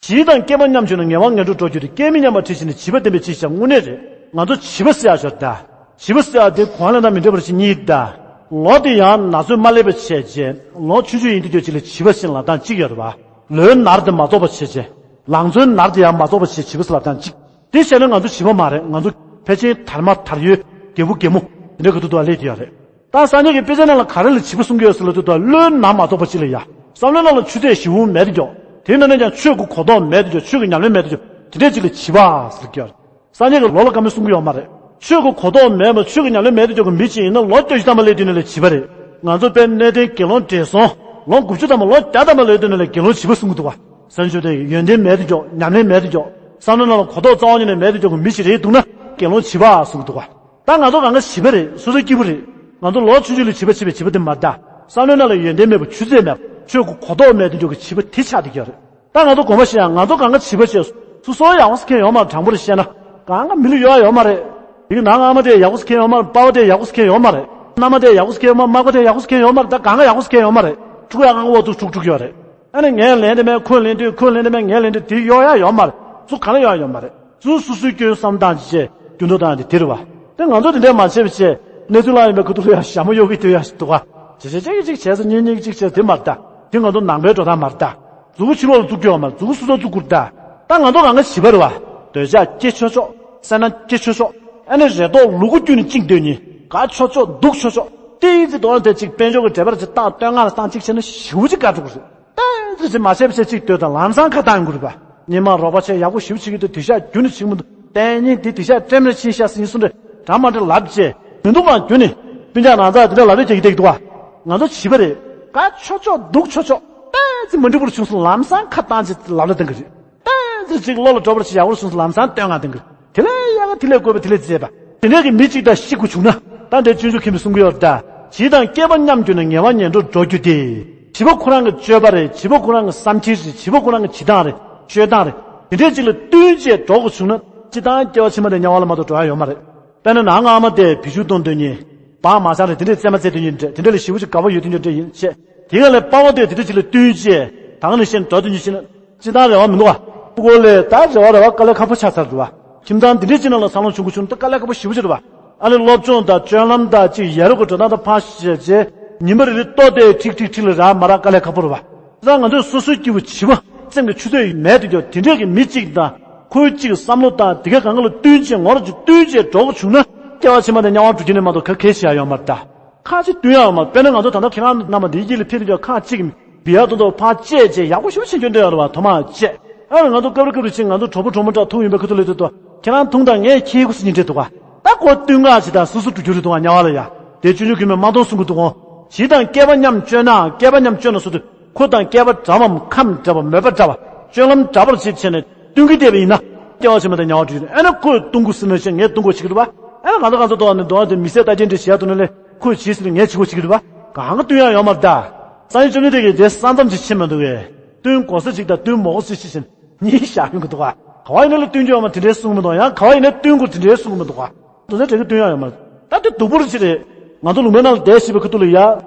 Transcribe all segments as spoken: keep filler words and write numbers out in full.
བྱིས་དང་སྐྱེས་པ་མཉམ་བྱུང་ན་ངལ་བ་ངལ་འགྲོར་འགྲོ་རྒྱུ་དེ། སྐྱེས་མི་མཉམ་པར་འཁྲིལ་ཕྱིན་ན་བྱིས་པ་བསྟེན་པའི་ཕྱིར་ཞེས་དངོས་གནས་རེད། ང་ཚོ་བྱིས་པ་ཟེར་ཡག་ཞོར་ད། བྱིས་པ་ཟེར་ཡག་དེ་གོང་ལ་ན་མི་འདྲ་བར་ཕྱིན་གཉིས་ད། ལོ་དེ་ཡང་ན་ཚོད་མ་སླེབས་པ་བྱས་རྗེས་ལོ་ཆུང་ཆུང་ཡིན་དུས་ཀྱང་ཅིག་ལ་བྱིས་པ་ཟེར་ལབ་སྟངས་གཅིག་ཡོད་རེད་བ། ལོའི་ནར་དེ་མ་རྫོགས་པ་བྱས་རྗེས། ལང་ཚོའི་ནར་དེ་ཡང་མ་རྫོགས་པ་བྱས་བྱིས་པ་ཟེར་ལབ་སྟངས་གཅིག་དེ་བྱས་ན་ང་ཚོ་བྱིས་པ་མ་རེད། ང་ཚོ་ཕལ་ཆེར་དར་མ་དར་ཡོད་རྒད་པོ་རྒད་མོ་དེ་འདྲ་གི་ཐོག་ཏུ་སླེབས་ཀྱི་ཡོད་རེད། ད་སངས་རྒྱས་ཀྱི་དཔེ་ཆ་ནང་ལ་ག་རེ་ལ་བྱིས་པ་གསུང་གི་ཡོད་ཟེར་ལབ་དུས་ད་བློའི་ནར་མ་རྫོགས་པ་ཅིག་ལ་ཡ། བསམ་བློའི་ནང་ལ་ཆུ་ཚད་ཞེ་པོ་མེད་དུ་འཇོག་དེའི་ནང་ནས་ཀྱང་ཆོས་ཀྱི་གོ་རྟོགས་མེད་དུ་འཇོག་ཆོས་ཀྱི་ཉམས་ལེན་མེད་དུ་འཇོག་དེ་འདྲས་ཅིག་ལ་བྱིས་པ་ཟེར་གྱི་ཡོད་རེད། སངས་རྒྱས་ཀྱིས་ལོ་ལ་བཀའ་མོལ་གསུང་གི་ཡོད་མ་རེད། ཆོས་ཀྱི་གོ་རྟོགས་མེད་པ་ཆོས་ཀྱི་ཉམས་ལེན་མེད་དུ་འཇོག་གི་མི་ཅིག་ཡིན་ན་ལོ་བཅུ་བཞི་ཐམ་པ་སླེབས་དུས་ནས་ལ་བྱིས་པ་རེད། ང་ཚོ་དཔེར་གནས་བརྟེན་དགེ་སློང་བགྲེས་སོང་ལོ་དགུ་བཅུ་ཐམ་པ་ལོ་བརྒྱ་ཐམ་པ་སླེབས་དུས་ནས་ལ་དགེ་སློང་བྱིས་པ་གསུང་གི་འདུག་བ། སངས་རྒྱས་དེ་ཡོན་ཏན་མེད་དུ་འཇོག་ཉམས་ལེན་མེད་དུ་འཇོག་བསམ་བློ་ནང་ལ་གོ་རྟོགས་རྩ་བ་ཉིད་ནས་མེད་དུ་འཇོག་གི་མི་ཞིག་རེད་འདུག་ན་དགེ་སློང་བྱིས་པ་གསུང་གི་འདུག་བ། ད་ང་ཚོ་གང་ག་བྱིས་པ་རེད། སོ་སོའི་སྐྱེས་བུ་རེད། ང་ཚོ་ལོ་ཆུང་ཆུང་ལ་བྱིས་པ་བྱེད་པའི་བྱིས་པ་དེ་མ་རེད་ད། བསམ་བློའི་ནང་ལ་ཡོན་ཏན་མེད་པ་ཆུ་ཚད་མེད་པ་ཆོས་ཀྱི་གོ་རྟོགས་མེད་དུ་འཇོག་གི་བྱིས་པ་དེ་ཆགས་བསྡད་ཀྱི་ཡོད་རེད། ད་ང་ཚོ་དགོངས་པ་བཞེས་ཡ། ང་ཚོ་གང་ག་བྱིས་པ་བྱས་སོ་སོ་ཡག་པོ་ཟེར་མཁན་ཡོད་མ་རེད། དྲང་པོར་བཤད་ན་གང་ག་མི་ལ་ཡོད་ཡ་ཡོད་མ་རེད། དེ་གི་ནང་ཨ་མ་དེ་ཡག་པོ་ཟེར་མཁན་ཡོད་མ་རེད། པ་ཕ་དེ་ཡག་པོ་ཟེར་མཁན་ཡོད་མ་རེད། མནའ་མ་དེ་ཡག་པོ་ཟེར་མཁན་ཡོད་མ་རེད། མག་པ་དེ་ཡག་པོ་ཟེར་མཁན་ཡོད་མ་རེད། ད་གང་ག་ཡག་པོ་ཟེར་མཁན་ཡོད་མ་རེད། ཕྲུ་གུ་ཡག་གང་ག་འོག་ཏུ་ཕྲུག་ཕྲུག་ཡོད་རེད། ཨ་ནི་ངས་ལེན་དེ་མེད་ཁོས་ལེན་དུས་ཁོས་ལེན་དེ་མེད་ངས་ལེན་དུས་དེ་གཡོག་ཡ་ཡོད་མ་རེད། ཚུར་གང་ལ་གཡོག་ཡ་ཡོད་མ་རེད། ཚུར་སོ་སོའི་སྐྱོན་བསམ་སྟངས་ཅིག་བྱས་འགྱུར་ལྡོག་བཏང་དེ་དེ་རེད་བ། དེ་ང་ཚོ་དེ་འདྲས་མ་བྱས་པ་བྱས་གནས་ཚུལ་ལ་ཡིན་པའི་ཁུ་ཐུག་ལ་ཡང་ཞྭ་མོ་གཡོག་གི་དེ་ཡང་འདུག་ག་ཅི་བྱས་ཅི་གི་ཅིག་བྱས་སོ་གཉིས་གཉིས་ཀྱི་ཅིག་བྱས་དེ་མ་རེད་ད། དེ་ང་ཚོ་ནང་པའི་འགྲོ་སྟངས་མ་རེད་ད། མཛུ་གུ་ཕྱི་ལོགས་ལ་བཙུགས་ཀྱི་ཡོད་མ་རེད། མཛུ་གུ་སོ་སོ་བཙུགས་དགོས་རེད་ད། ད་ང་ཚོ་གང་ག་བྱིས་པ་རེད་བ། འདོད་ཆགས་སྐྱེ་ཆོག་ཆོག་སེར་སྣ་སྐྱེ་ཆོག་ཆོག་ཨ་ནི་རེ་དོགས་ལུ་གུ་རྒྱུད་ནས་བཅིངས་སྡོད་ཉིན་དགའ་ཆོག་ཆོག་སྡུག་ཆོག་ཆོག་ཏིག་ཙི་དོན་དེ་ཅིག་དཔལ་འབྱོར་གྱི་འབྲེལ་བ་རེ་ཅིག་བཏང་སྟོན་ང་ལ་བཏང་ཅིག་བྱས་ན་ཞེ་པོ་ཅིག་དགའ་འགྲོ་གི་རེད། ཏན་ཏན་ཅིག་མ་བྱས་པ་བྱས་ཅིག་སྡོད་དང་ལམ་སང་ཁ་བཏང་དགོས་རེད་པ། ཉི་མ་རོགས་པ་བྱས་ཡག་པོ་ཞེ་པོ་བྱེད་ཀྱི་འདུག་དེ་ཤག་རྒྱུན་ནས་བྱེད་ཀྱི་མི་འདུག་ཏན་ཉིན་དེ་དེ་ཤག་ཀྲེམ་རེ་ཕྱིན་ཤག་ཟིན་སོང་རེད། འདྲ་མ་འདྲ་ལབ་བྱས་མི་འདུག་གང་རྒྱུན་ནས་སྤུན་ཀྱག་ནང་ཚགས་དེ་འདྲ་ལབ་རེ་རྒྱག་གི་བསྡད་ཀྱི་འདུག་བ། ང་ཚོ་བྱིས་པ་རེད། དགའ་ཆོག་ཆོག་སྡུག་ཆོག་ཆོག་ཏན་ཏན་མ་འགྲིག་པོར་བྱུང་སོང་ལམ་སང་ཁ་བཏང་ཅིག་ལབ་རེ་བཏང་གི་རེད། ཏན་ཏན་ཅིག་བློ་ལ་འགྲོ་བར་ཞིག་ཡག་པོར་བྱུང་སོང་ལམ་སང་སྟོན་ང་བཏང་གི་རེད། དེ་ལས་ཡག་ག་དེ་ལས་དགོས་པ་དེ་ལས་མཛེས་པ། དེ་འདྲས་ཀྱི་མི་གཅིག་དང་བཤིག་དགོས་བྱུང་ན། ད་འདྲའི་སྤྱོད་འཇུག་མཁན་པོས་གསུང་གི་ཡོད་རེད་ད། བྱིས་དང་སྐྱེས་པ་མཉམ་གྱུར་ན་ངལ་བ་ངན་འགྲོར་འགྲོ་རྒྱུ་སྟེ། བྱིས་པ་ཁོ་རང་གི་སྤྱོད་པ་རེད། བྱིས་པ་ཁོ་རང་གི་བསམ་འཆར་རེད། བྱིས་པ་ཁོ་རང་གི་བྱེད་སྟངས་རེད། སྤྱོད་སྟངས་རེད། དེ་འདྲས་ཅིག་ལ་བསྟུན་བྱས་འགྲོ་དགོས་བྱུང་ན་སྤྱིར་བཏང་སྐྱེ་བ་ཕྱི་མ་དེ་དམྱལ་བ་ལ་མ་གཏོགས་འགྲོ་ཡ་ཡོད་མ་རེད། དཔེར་ན་ནང་ཨ་མ་དེ་བི་ཤུ་གཏོང་སྡོད་ཉིན། བག་མ་ཆང་རེད། དེ་འདྲས་རྩེད་མ་རྩེ་སྡོད་ཉིན་རེད། དེ་འདྲས་ལ་ཞེ་པོ་ཅིག་དགའ་པོ་ཡོད་སྡོད་ཉིན་རེད་ཡིན་བྱས། དེ་ག་ལས་པ་ཕ་དེ་དེ་འདྲས་ཅིག་ལ་བསྟུན་བྱས་ད་ག་ནང་བཞིན་འགྲོ་སྡོད་ཉིན་བྱས་ན། ཅི་ལྟར་རེ་བ་མི་འདུག་བ། སྤུ་གུ་ལས་ད་རེ་བ་རེ་བ་དཀའ་ལས་ཁག་པོ་ཆགས་ཚར་འདུག་བ། ཁྱིམ་ཚང་འདི་འདྲའི་ཅིག་ནང་ལ་འཚར་ལོངས་བྱུང་དགོས་བྱུང་ན་ད་དཀའ་ལས་ཁག་པོ་ཞེ་པོ་ཅིག་རེད་བ། ཨ་ནི་སློབ་སྦྱོང་དང་སྤྱོད་ལམ་དང་ཅིག་ཡ་རབས་ཀྱི་འགྲོ་སྟངས་དང་ཕར་བཤད་རྗེས་ཉི་མ་རེ་རེ་ལྟོ་དེ་ཁྲིག་ཁྲིག་ཁྲིག་ལ་རག་མ་རག་དཀའ་ལས་ཁག་པོ་རེད་བ། ད་ང་ཚོས་སོ་སོའི་སྐྱེ་བོ་བྱིས་པ་སེམས་ཀྱི་ཆུ་ཚད་མེད་དུ་གྱུར་དེ་འདྲས་ཀྱི་མི་གཅིག་དང་ཁོའི་གཅིག་བསམ་བློ་དང་དེ་ག་གང་ག་ལ་བསྟུན་བྱས་ངོ་ར་ཅིག་བསྟུན་བྱས་འགྲོ་དགོས་བྱུང་ན་སྐྱེ་བ་ཕྱི་མ་དང་དམྱལ་བར་འགྲོ་རྒྱུ་ནས་མ་གཏོགས་ག་གེ་བྱེད་ཡ་ཡོད་མ་རེད་ད། ཁག་ཅིག་བསྟུན་ཡག་ཡོད་མ་རེད། དཔེར་ན་ང་ཚོ་ད་ལྟ་ཁྱེད་རང་རྣམ་པ་འདིའི་དཀྱིལ་ལ་ཕེབས་ཀྱི་ཡོད། ཁག་ཅིག་སྦི་ཡ་དོ་དོ་ཕར་བཅད་བྱས་ཡག་པོ་ཞེ་པོ་བྱེད་འཇོན་འདོད་ཡོད་རེད་བ། ཐོག་མར་བཅད། ཨ་ང་ཚོ་སྐབས་རེ་སྐབས་རེ་ཅིག་ང་ཚོ་གྲོགས་པོ་གྲོགས་མོ་འདྲ་ཐུག་ཡིན་པའི་ཁ་ཐུག་ལས་དོ་དོ་ཁྱེད་རང་ཐུག་དང་ངས་ཁྱེད་ཁུ་སི་ཉིན་འདྲེ་འདུག་ག་ད་ཁོ་བསྟུན་ག་ཅིག་དང་སོ་སོ་འགྲོ་རྒྱུ་རེད་འདུག་ག་དམྱལ་བ་ལ་ཡ། དེ་སྤྱོད་འཇུག་གི་མི་མ་གཏོང་གསུང་གི་འདུག་ག་བྱིས་དང་སྐྱེས་པ་མཉམ་སྤྱོད་ནའང་སྐྱེས་པ་མཉམ་སྤྱོད་ན་སོ་སོ་ཁོ་དང་སྐལ་པ་འདྲ་བའམ་ཁམས་འདྲ་བ་མོས་པ་འདྲ་བ་སྤྱོད་ལམ་འདྲ་བར་བྱེད་བྱས་ནས་བསྟུན་གྱི་བསྡད་པ་ཡིན་ན། སྐྱེ་བ་ཕྱི་མ་དང་དམྱལ་བར་འགྲོ་རྒྱུ་རེད། ཨ་ནི་ཁོས་བསྟུན་དགོས་ཟེར་ན་བྱས་ངས་བསྟུན་དགོས་བྱེད་ཀྱི་རེད་པ། ཨ་ནི་ང་ཚོ་གང་ཚོ་ལྟོས་ནས་འདུག་ཨ་དེ་མི་ཚེ་ལྟ་རྒྱུ་འདྲ་བྱེད་ཡ་འདུག་ན་ལས་ཁོས་བྱས་ཟེར་ནས་ངས་བྱེད་དགོས་བྱེད་ཀྱི་རེད་པ། གང་ག་བསྟུན་ཡ་ཡོད་མ་རེད་ད། སང་ཉིན་བཅོམ་ལྡན་འདས་ཀྱིས་དེ་ས་མཚམས་ཅིག་ཕྱེ་མི་འདུག་གས། བསྟུན་དགོས་ས་ཅིག་དང་བསྟུན་མི་དགོས་ས་ཅིག་བྱས་ནས་གཉིས་བཞག་ཡོང་གི་འདུག་ག་ག་བ་ཡིན་ན་ལ་བསྟུན་རྒྱུ་ཡོད་མ་རེད་དེ་འདྲའི་གསུང་གི་མི་འདུག་ཡང་ག་བ་ཡིན་ན་བསྟུན་དགོས་དེ་འདྲའི་གསུང་གི་མི་འདུག་ག་དོན་ཚན་དྲན་གྱི་དོན་ཡང་ཡོད་མ་རེད། ད་དེ་སྡུག་པོ་རེད་ཅི་རེད། ང་ཚོ་ལུང་པའི་ནང་ལ་བསྡད་བཞིན་པའི་ཁ་ཐུག་ལ་ཡ།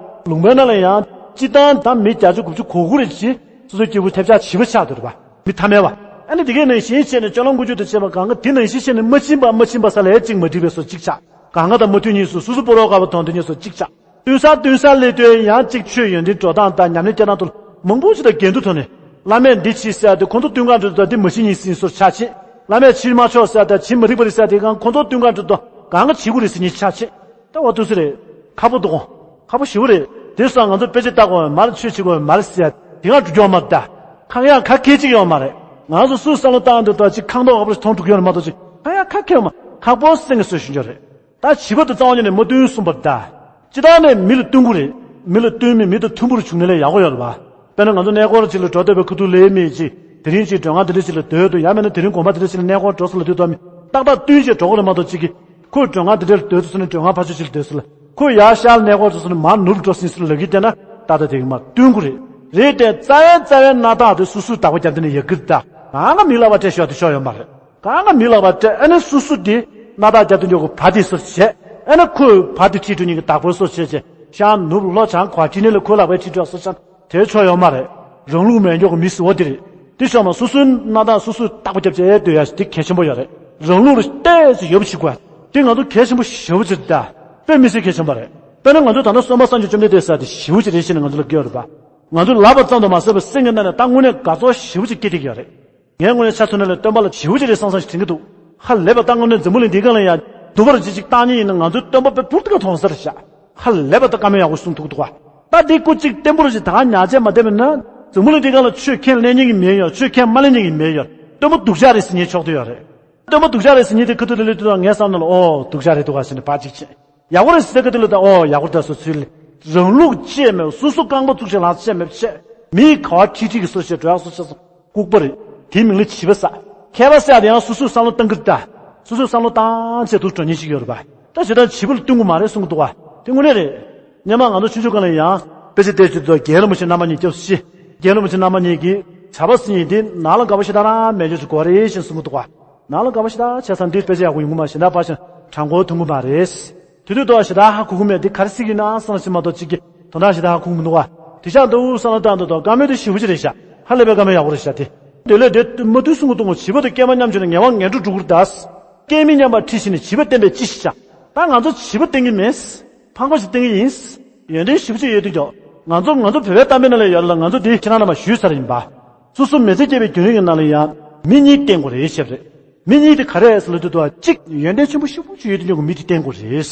ལུང་པའི་ནང་ལ་ཡང་སྤྱིར་བཏང་ད་མི་བརྒྱད་ཅུ་དགུ་བཅུ་གོ་དགུ་རེ་ཅིག་སོ་སོའི་སྐྱེ་བོ་ཐེབས་ཆག་བྱིས་པ་ཆགས་འདུག་རེད་པ། མི་ཐ་མལ་པ། ཨ་ནི་དེ་གའི་ནང་བཞིན་བྱས་ནས་སྤྱོད་ལམ་ཀུན་སྤྱོད་དང་བཅས་པ་གང་ག་དེ་ནང་བཞིན་བྱས་ནས་མ་ཕྱིན་པ་མ་ཕྱིན་པ་ས་ལ་ཡ་གཅིག་མ་འགྲིག་པའི་སོ་གཅིག་ཆགས། གང་ག་དང་མ་མཐུན་གཉིས་སུ་སོ་སོ་སྤོ་རོག་དཀར་པོ་དང་དེ་གཉིས་སུ་གཅིག་ཆགས། བསྟུན་ས་བསྟུན་ས་སླེབས་དུས་ཡང་གཅིག་ཆོས་ཡོན་ཏན་འགྲོ་སྟངས་དང་ཉམས་ལེན་སྐྱེ་སྟངས་ཐོག་མང་པོ་ཞིག་དང་འགལ་འདུ་ཐོག་ནས། བླ་མས་འདི་བྱེད་ཟེར་ཡ་དེ་ཁོང་ཚོ་བསྟུན་ག་འགྲོ་དུས་དེ་མ་བྱེད་ཉིན་ཟིན་སོར་ཆགས་ཆེ། བླ་མས་བྱེད་མ་ཆོག་ཟེར་ཡ་དང་བྱེད་མ་རིགས་པ་རེད་ཟེར་ཡ་དེ་གང་ཁོང་ཚོ་བསྟུན་ག་འགྲོ་དུས་གང་ག་བྱེད་དགོས་རེད་ཟེར་ཉིན་ཆགས་ཆེ། ད་འོ་དུ་སི་རེད། ཁག་པོ་འདུག་ཁག་པོ་ཞེ་པོ་རེད། དེ་སོང་ང་ཚོ་དཔེ་ཆ་ལྟ་དགོས་མ་རེད། ཆོས་བྱེད་དགོས་མ་རེད་ཟེར་ཡ་དེ་གང་འགྲོ་རྒྱུ་མ་རེད་ད། ཁག་ཡ་ཁག་ཁེ་ཅིག་ཡོད་མ་རེད། ང་ཚོ་སུས་བསམ་བློ་བཏང་འདུག་ད་ཅིག་ཁག་མདོག་ཁག་པོ་ཞིག་མཐོང་འགྲོ་གི་ཡོད་རེད་མ་གཏོགས་ཅིག་ཁག་ཡ་ཁག་ཁེ་ཡོད་མ་ཁག་པོ་སེང་གེ་སོ་ཞུ་རྒྱུ་རེད། ད་བྱིས་པ་དང་རྩ་བ་ཉིད་ནས་མ་བསྟུན་གསུངས་པར་གདའ། སྤྱིར་བཏང་ནས་མི་ལ་བསྟུན་དགོས་རེད། མི་ལ་བསྟུན་མི་མི་དང་མཐུན་པོ་རུ་བྱུང་ན་ལས་ཡག་པོ་ཡོད་རེད་བ། དཔེར་ན་ང་ཚོ་གནས་སྐོར་ཅིག་ལ་འགྲོ་བསྡད་པའི་ཁ་ཐུག་ལ་མི་ཅིག་དེ་རིང་ཅིག་མགྲོན་ཁང་དེ་འདྲ་ཅིག་ལ་སྡོད་འདུག་ཡང་མིན་ན་དེ་རིང་དགོན་པ་དེ་འདྲ་ཅིག་ལ་གནས་སྐོར་འགྲོ་སོང་ལབ་དུས་ད་མི་ཏག་ཏག་བསྟུན་བྱས་འགྲོ་དགོས་རེད་མ་གཏོགས་ཅིག་གིས་ཁོས་མགྲོན་ཁང་དེ་འདྲ་ལ་སྡོད་ཚར་སོང་ན་མགྲོན་ཁང་ཕར་ཕྱོགས་ཅིག་ལ་སྡོད་སོང་ལ་ཁོས་ཡར་ཤར་གནས་སྐོར་འགྲོ་སོང་ན་མར་ནུབ་འགྲོ་སོང་ཟེར་ལབ་ཀྱི་བསྡད་ན་ཏག་ཏག་དེ་གི་མར་བསྟུན་དགོས་རེད། རེད་དེ་རྩ་བའི་རྩ་བའི་སྣ་ཐག་དེ་སོ་སོས་བདག་པོ་རྒྱབ་དེ་ནས་ཡག་གི་རེད་ད། གང་ག་མི་ལག་པ་སྤྲད་ཤོག་དེ་ཆོག་ཡོད་མ་རེད། གང་ག་མི་ལག་པ་སྤྲད་ཨ་ནི་སོ་སོ་དེ་སྣ་ཐག་རྒྱབ་དུ་འཇོག་གི་བ་དེ་སོར་བྱས། ཨ་ནི་ཁོས་བ་དེ་ཁྲིད་འགྲོ་ཉིན་གྱི་བདག་པོའི་སོར་བྱས་བྱས་ཤར་ནུབ་ལྷོ་བྱང་ག་བ་ཁྲིད་ནས་ལ་ཁོའི་ལག་པའི་ཁྲིད་འགྲོ་སོར་ཆང་དེ་ཆོག་ཡོད་མ་རེད། རང་ལུགས་མེད་འཇོག་གི་མི་སི་འོ་དེ་རེད། དེ་ཤོག་མ་སོ་སོའི་གནས་སྟངས་སོ་སོས་བརྟག་པ་རྒྱབ་བྱས་སྡོད་ཡ་དེ་གལ་ཆེན་པོ་ཡོད་རེད། རང་ལུགས་ལ་བལྟས་ཚེ་ཡོད་པ་ཞིག་དགོས། དེ་ང་ཚོ་གལ་ཆེན་པོ་ཞེ་པོ་ཅིག་རེད་ད། དཔེ་མི་སྲིད་གལ་ཆེན་པོ་རེད། དཔེར་ན་ང་ཚོ་ད་ལྟ་སྟོན་པ་སངས་རྒྱས་བཅོམ་ལྡན་འདས་ཟེར་དེ་ཞེ་པོ་ཅིག་རེད་ཟེར་ནས་ང་ཚོ་ལ་སྐྱོན་རེད་པ། ང་ཚོ་ལབ་པ་ཙམ་དུ་མ་ཟད་པར་སེམས་ཀྱི་ནང་ནས་ད་དངོས་གནས་དགའ་ཚོར་ཞེ་པོ་ཅིག་སྐྱེ་བསྡད་ཀྱི་ཡོད་རེད། ངས་དངོས་གནས་ཆ་མཚོན་ན་ལས་སྟོན་པ་ལ་ཞེ་པོ་ཅིག་རེད་བསམ་བསམ་ཞིག་དྲན་གྱི་འདུག་ཧ་ལས་པ་ད་དངོས་གནས་འཛམ་བུ་གླིང་འདིའི་སྒང་ལ་ཡང་སྡུག་པར་ཅིག་ཅིག་བཏང་མཁན་ཡིན་ན་ང་ཚོའི་སྟོན་པ་དཔེ་འབུར་དེ་ག་མཐོང་ས་རེད་ཤག་ཧ་ལས་པ་ད་བཀའ་མོལ་ཡག་པོ་གསུང་ཐུབ་འདུག་བ། ད་འདི་སྐུ་གཅིག་བརྟན་པོ་རེ་ཞིག་ད་ག་ཉར་བྱས་མ་བསྡད་པ་ན། འཛམ་བུ་གླིང་འདིའི་སྒང་ལ་ཆོས་ཁས་ལེན་མཁན་གྱི་མི་ཡོད། ཆོས་ཁས་མ་ལེན་མཁན་གྱི་མི་ཡོད། སྟོན་པ་སྡུག་ཅག་རེད་ཟེར་མཁན་ཕྱོགས་དེ་ཡོད་རེད། སྟོན་པ་སྡུག་ཅག་རེད་ཟེར་མཁན་དེ་ཁ་ཐུག་ལ་སླེབས་དུས་ད་ངའི་བསམ་ནང་ལ་ཨོ་སྡུག་ཅག་རེད་འདུག་ག་ཟེར་ནས་ཕར་གཅིག་བྱས། ཡག་པོ་རེད་ཟེར་ཁ་ཐུག་ལ་ད་ཨོ་ཡག་པོ་རེད་ད་སོ་སོའི་རང་ལུགས་བཅས་མེད་པ། སོ་སོ་རྐང་པ་བཙུགས་བྱས་ལག་བཅས་མེད་པ་བྱས། མིའི་ག་བ་ཁྲིག་ཁྲིག་གི་སོ་བྱས་འགྲོ་ཡག་སོ་བྱས་སོ། ལྐུགས་པ་རེད། དེའི་མིང་ལ་བྱིས་པ་ཟེར། མཁས་པ་ཟེར་ཡག་དེ་ཡང་སོ་སོས་བསམ་བློ་བཏང་གི་རེད་ད། སོ་སོས་བསམ་བློ་བཏང་བྱས་འདུག་འགྲོ་མཁན་ཞིག་ཡོད་རེད་པ། ད་ཞེ་དྲག་བྱིས་པ་ལ་བསྟུན་དགོས་མ་རེད་གསུང་གི་འདུག་བ། དེ་དངོས་གནས་རེད། སྔོན་མ་ང་ཚོ་ཆུང་ཆུང་སྒང་ལ་ཡང་དཔེ་ཆ་བལྟས་ཚེ་ད་རྒན་རིན་པོ་ཆེ་རྣམ་པ་གཉིས་སྐྱབས་སུ་མཆི། རྒན་རིན་པོ་ཆེ་རྣམ་པ་གཉིས་ཀྱིས་བྱ་བ་ཟེར་མཁན་དེ་ནང་ལ་དགའ་པོ་ཞེ་དྲག་རང་མེད་ཆོག་ཅིག་དགོས་རེད་ཞེས་གསུང་གི་འདུག་བ། ནང་ལ་དགའ་པོ་ཞེ་དྲག་བྱས་ཙང་འདི་དཔེ་ཆ་ཡག་པོ་ཡོང་གི་མ་རེད། ཞེ་དྲག་ཕར་ཕྱིན་དྲང་པོ་མཐོང་གི་མ་རེད། དེ་དུས་ད་ཞེ་དྲག་ཧ་གོ་གི་མེད། དེ་ག་རེ་ཟེར་གྱི་ཡོད་ན་བསམ་བཞིན་མ་གཏོགས་གཅིག་གིས་དོན་དག་ཞེ་དྲག་ཧ་གོ་གི་མི་འདུག་བ། དེ་ཤག་འདུག་བསམ་བློ་བཏང་འདུག་ད་བཀའ་མོལ་དེ་ཞེ་པོ་ཅིག་རེད་ཤག་ཧ་ལས་པའི་བཀའ་མོལ་ཡག་པོ་རེད་ཤག་དེ། དེ་ལས་དེ་མ་ཐུག་གསུང་གི་འདུག་མོ། བྱིས་པ་དང་སྐྱེས་པ་མཉམ་བྱུང་ན་ངལ་བ་ངལ་འགྲོ་འགྲོ་གི་རེད་ད། སྐྱེས་མི་མཉམ་པར་འཁྲིད་ཤེས་ན་བྱིས་པ་བསྟེན་པས་ཅི་ཞིག་བྱ། ད་ང་ཚོ་བྱིས་པ་བསྟེན་གྱི་མེད། ཕངས་པ་ཞིག་བསྟེན་གྱི་ཡིན། ཡོན་ཏན་ཞེ་པོ་ཅིག་ཡོད་དུས་ཀྱང་། ང་ཚོ་ང་ཚོ་བོད་པའི་གཏམ་དཔེ་ནང་ལ་ཡོད་ལ། ང་ཚོ་འདི་ཁྱེད་རང་རྣམས་ཞུས་ཚར་ཡིན་པ། སོ་སོ་མི་ཚེ་སྐྱེལ་བའི་རྒྱུན་རིང་གི་ནང་ལ་ཡང་མི་གཉིས་བསྟེན་དགོས་རེད་ཞེས་པ་རེད། མི་གཉིས་དེ་ག་རེ་རེད་ཟེར་ལབ་དུས་ད་གཅིག་ཡོན་ཏན་ཆེན་པོ་ཞེ་པོ་ཅིག་ཡོད་དུས་ཀྱང་མི་དེ་བསྟེན་དགོས་རེད།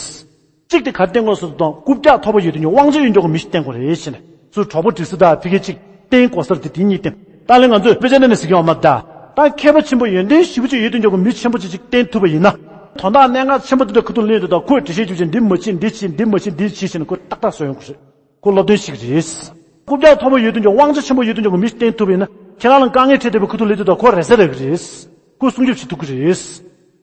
གཅིག་དེ་ག་རེ་བསྟེན་དགོས་ཟེར་དུས་ད་རྐུབ་བཀྱག་མཐོ་པོ་ཡོད་དུས་ཀྱང་དབང་ཆ་ཡོད་དུས་ཀྱང་མི་ཞིག་བསྟེན་དགོས་རེད་ཞེས་ནས། ཚུར་གྲོགས་པོ་སྒྲིག་ས་དང་ཕ་གི་གཅིག་བསྟེན་དགོས་ས་རེད། དེ་དེ་གཉིས་བསྟེན། ད་ལན་ང་ཚོས་དཔེ་ཆ་ནང་ནས་ཟེར་གྱི་ཡོད་མ་རེད་ད། ད་མཁས་པ་ཆེན་པོ་ཡོན་ཏན་ཞེ་པོ་ཅིག་ཡོད་དུས་ཀྱང་མི་ཆེན་པོ་ཅིག་ཅིག་བསྟེན་ཐུབ་པ་ཡིན་ན། དོན་དག་གནད་འགག་ཆེན་པོ་དེ་འདྲ་ཁུ་ཐུག་ལེན་དུས་ད་ཁོས་འགྲེལ་བཤད་རྒྱབ་བྱས་འདི་མ་བྱེད་འདི་བྱེད་འདི་མ་བྱེད་འདི་བྱེད་ཟེར་ནས་ཁོས་ཏག་ཏག་བཟོ་ཡོང་གི་རེད། ཁོ་སློབ་སྟོན་ཞིག་རེད། རྐུབ་བཀྱག་མཐོ་པོ་ཡོད་དུས་ཀྱང་དབང་ཆ་ཆེན་པོ་ཡོད་དུས་ཀྱང་མི་བསྟེན་ཐུབ་པ་ཡིན་ན། ཁྱེད་རང་ལ་དཀའ་ངལ་འཕྲད་བསྡད་པའི་ཁུ་ཐུག་ལེན་དུས་ད་ཁོ་རེ་ས་རག་གི་རེད། ཁོས་སྲུང་སྐྱོབ་བྱེད་ཐུབ་ཀྱི་རེད།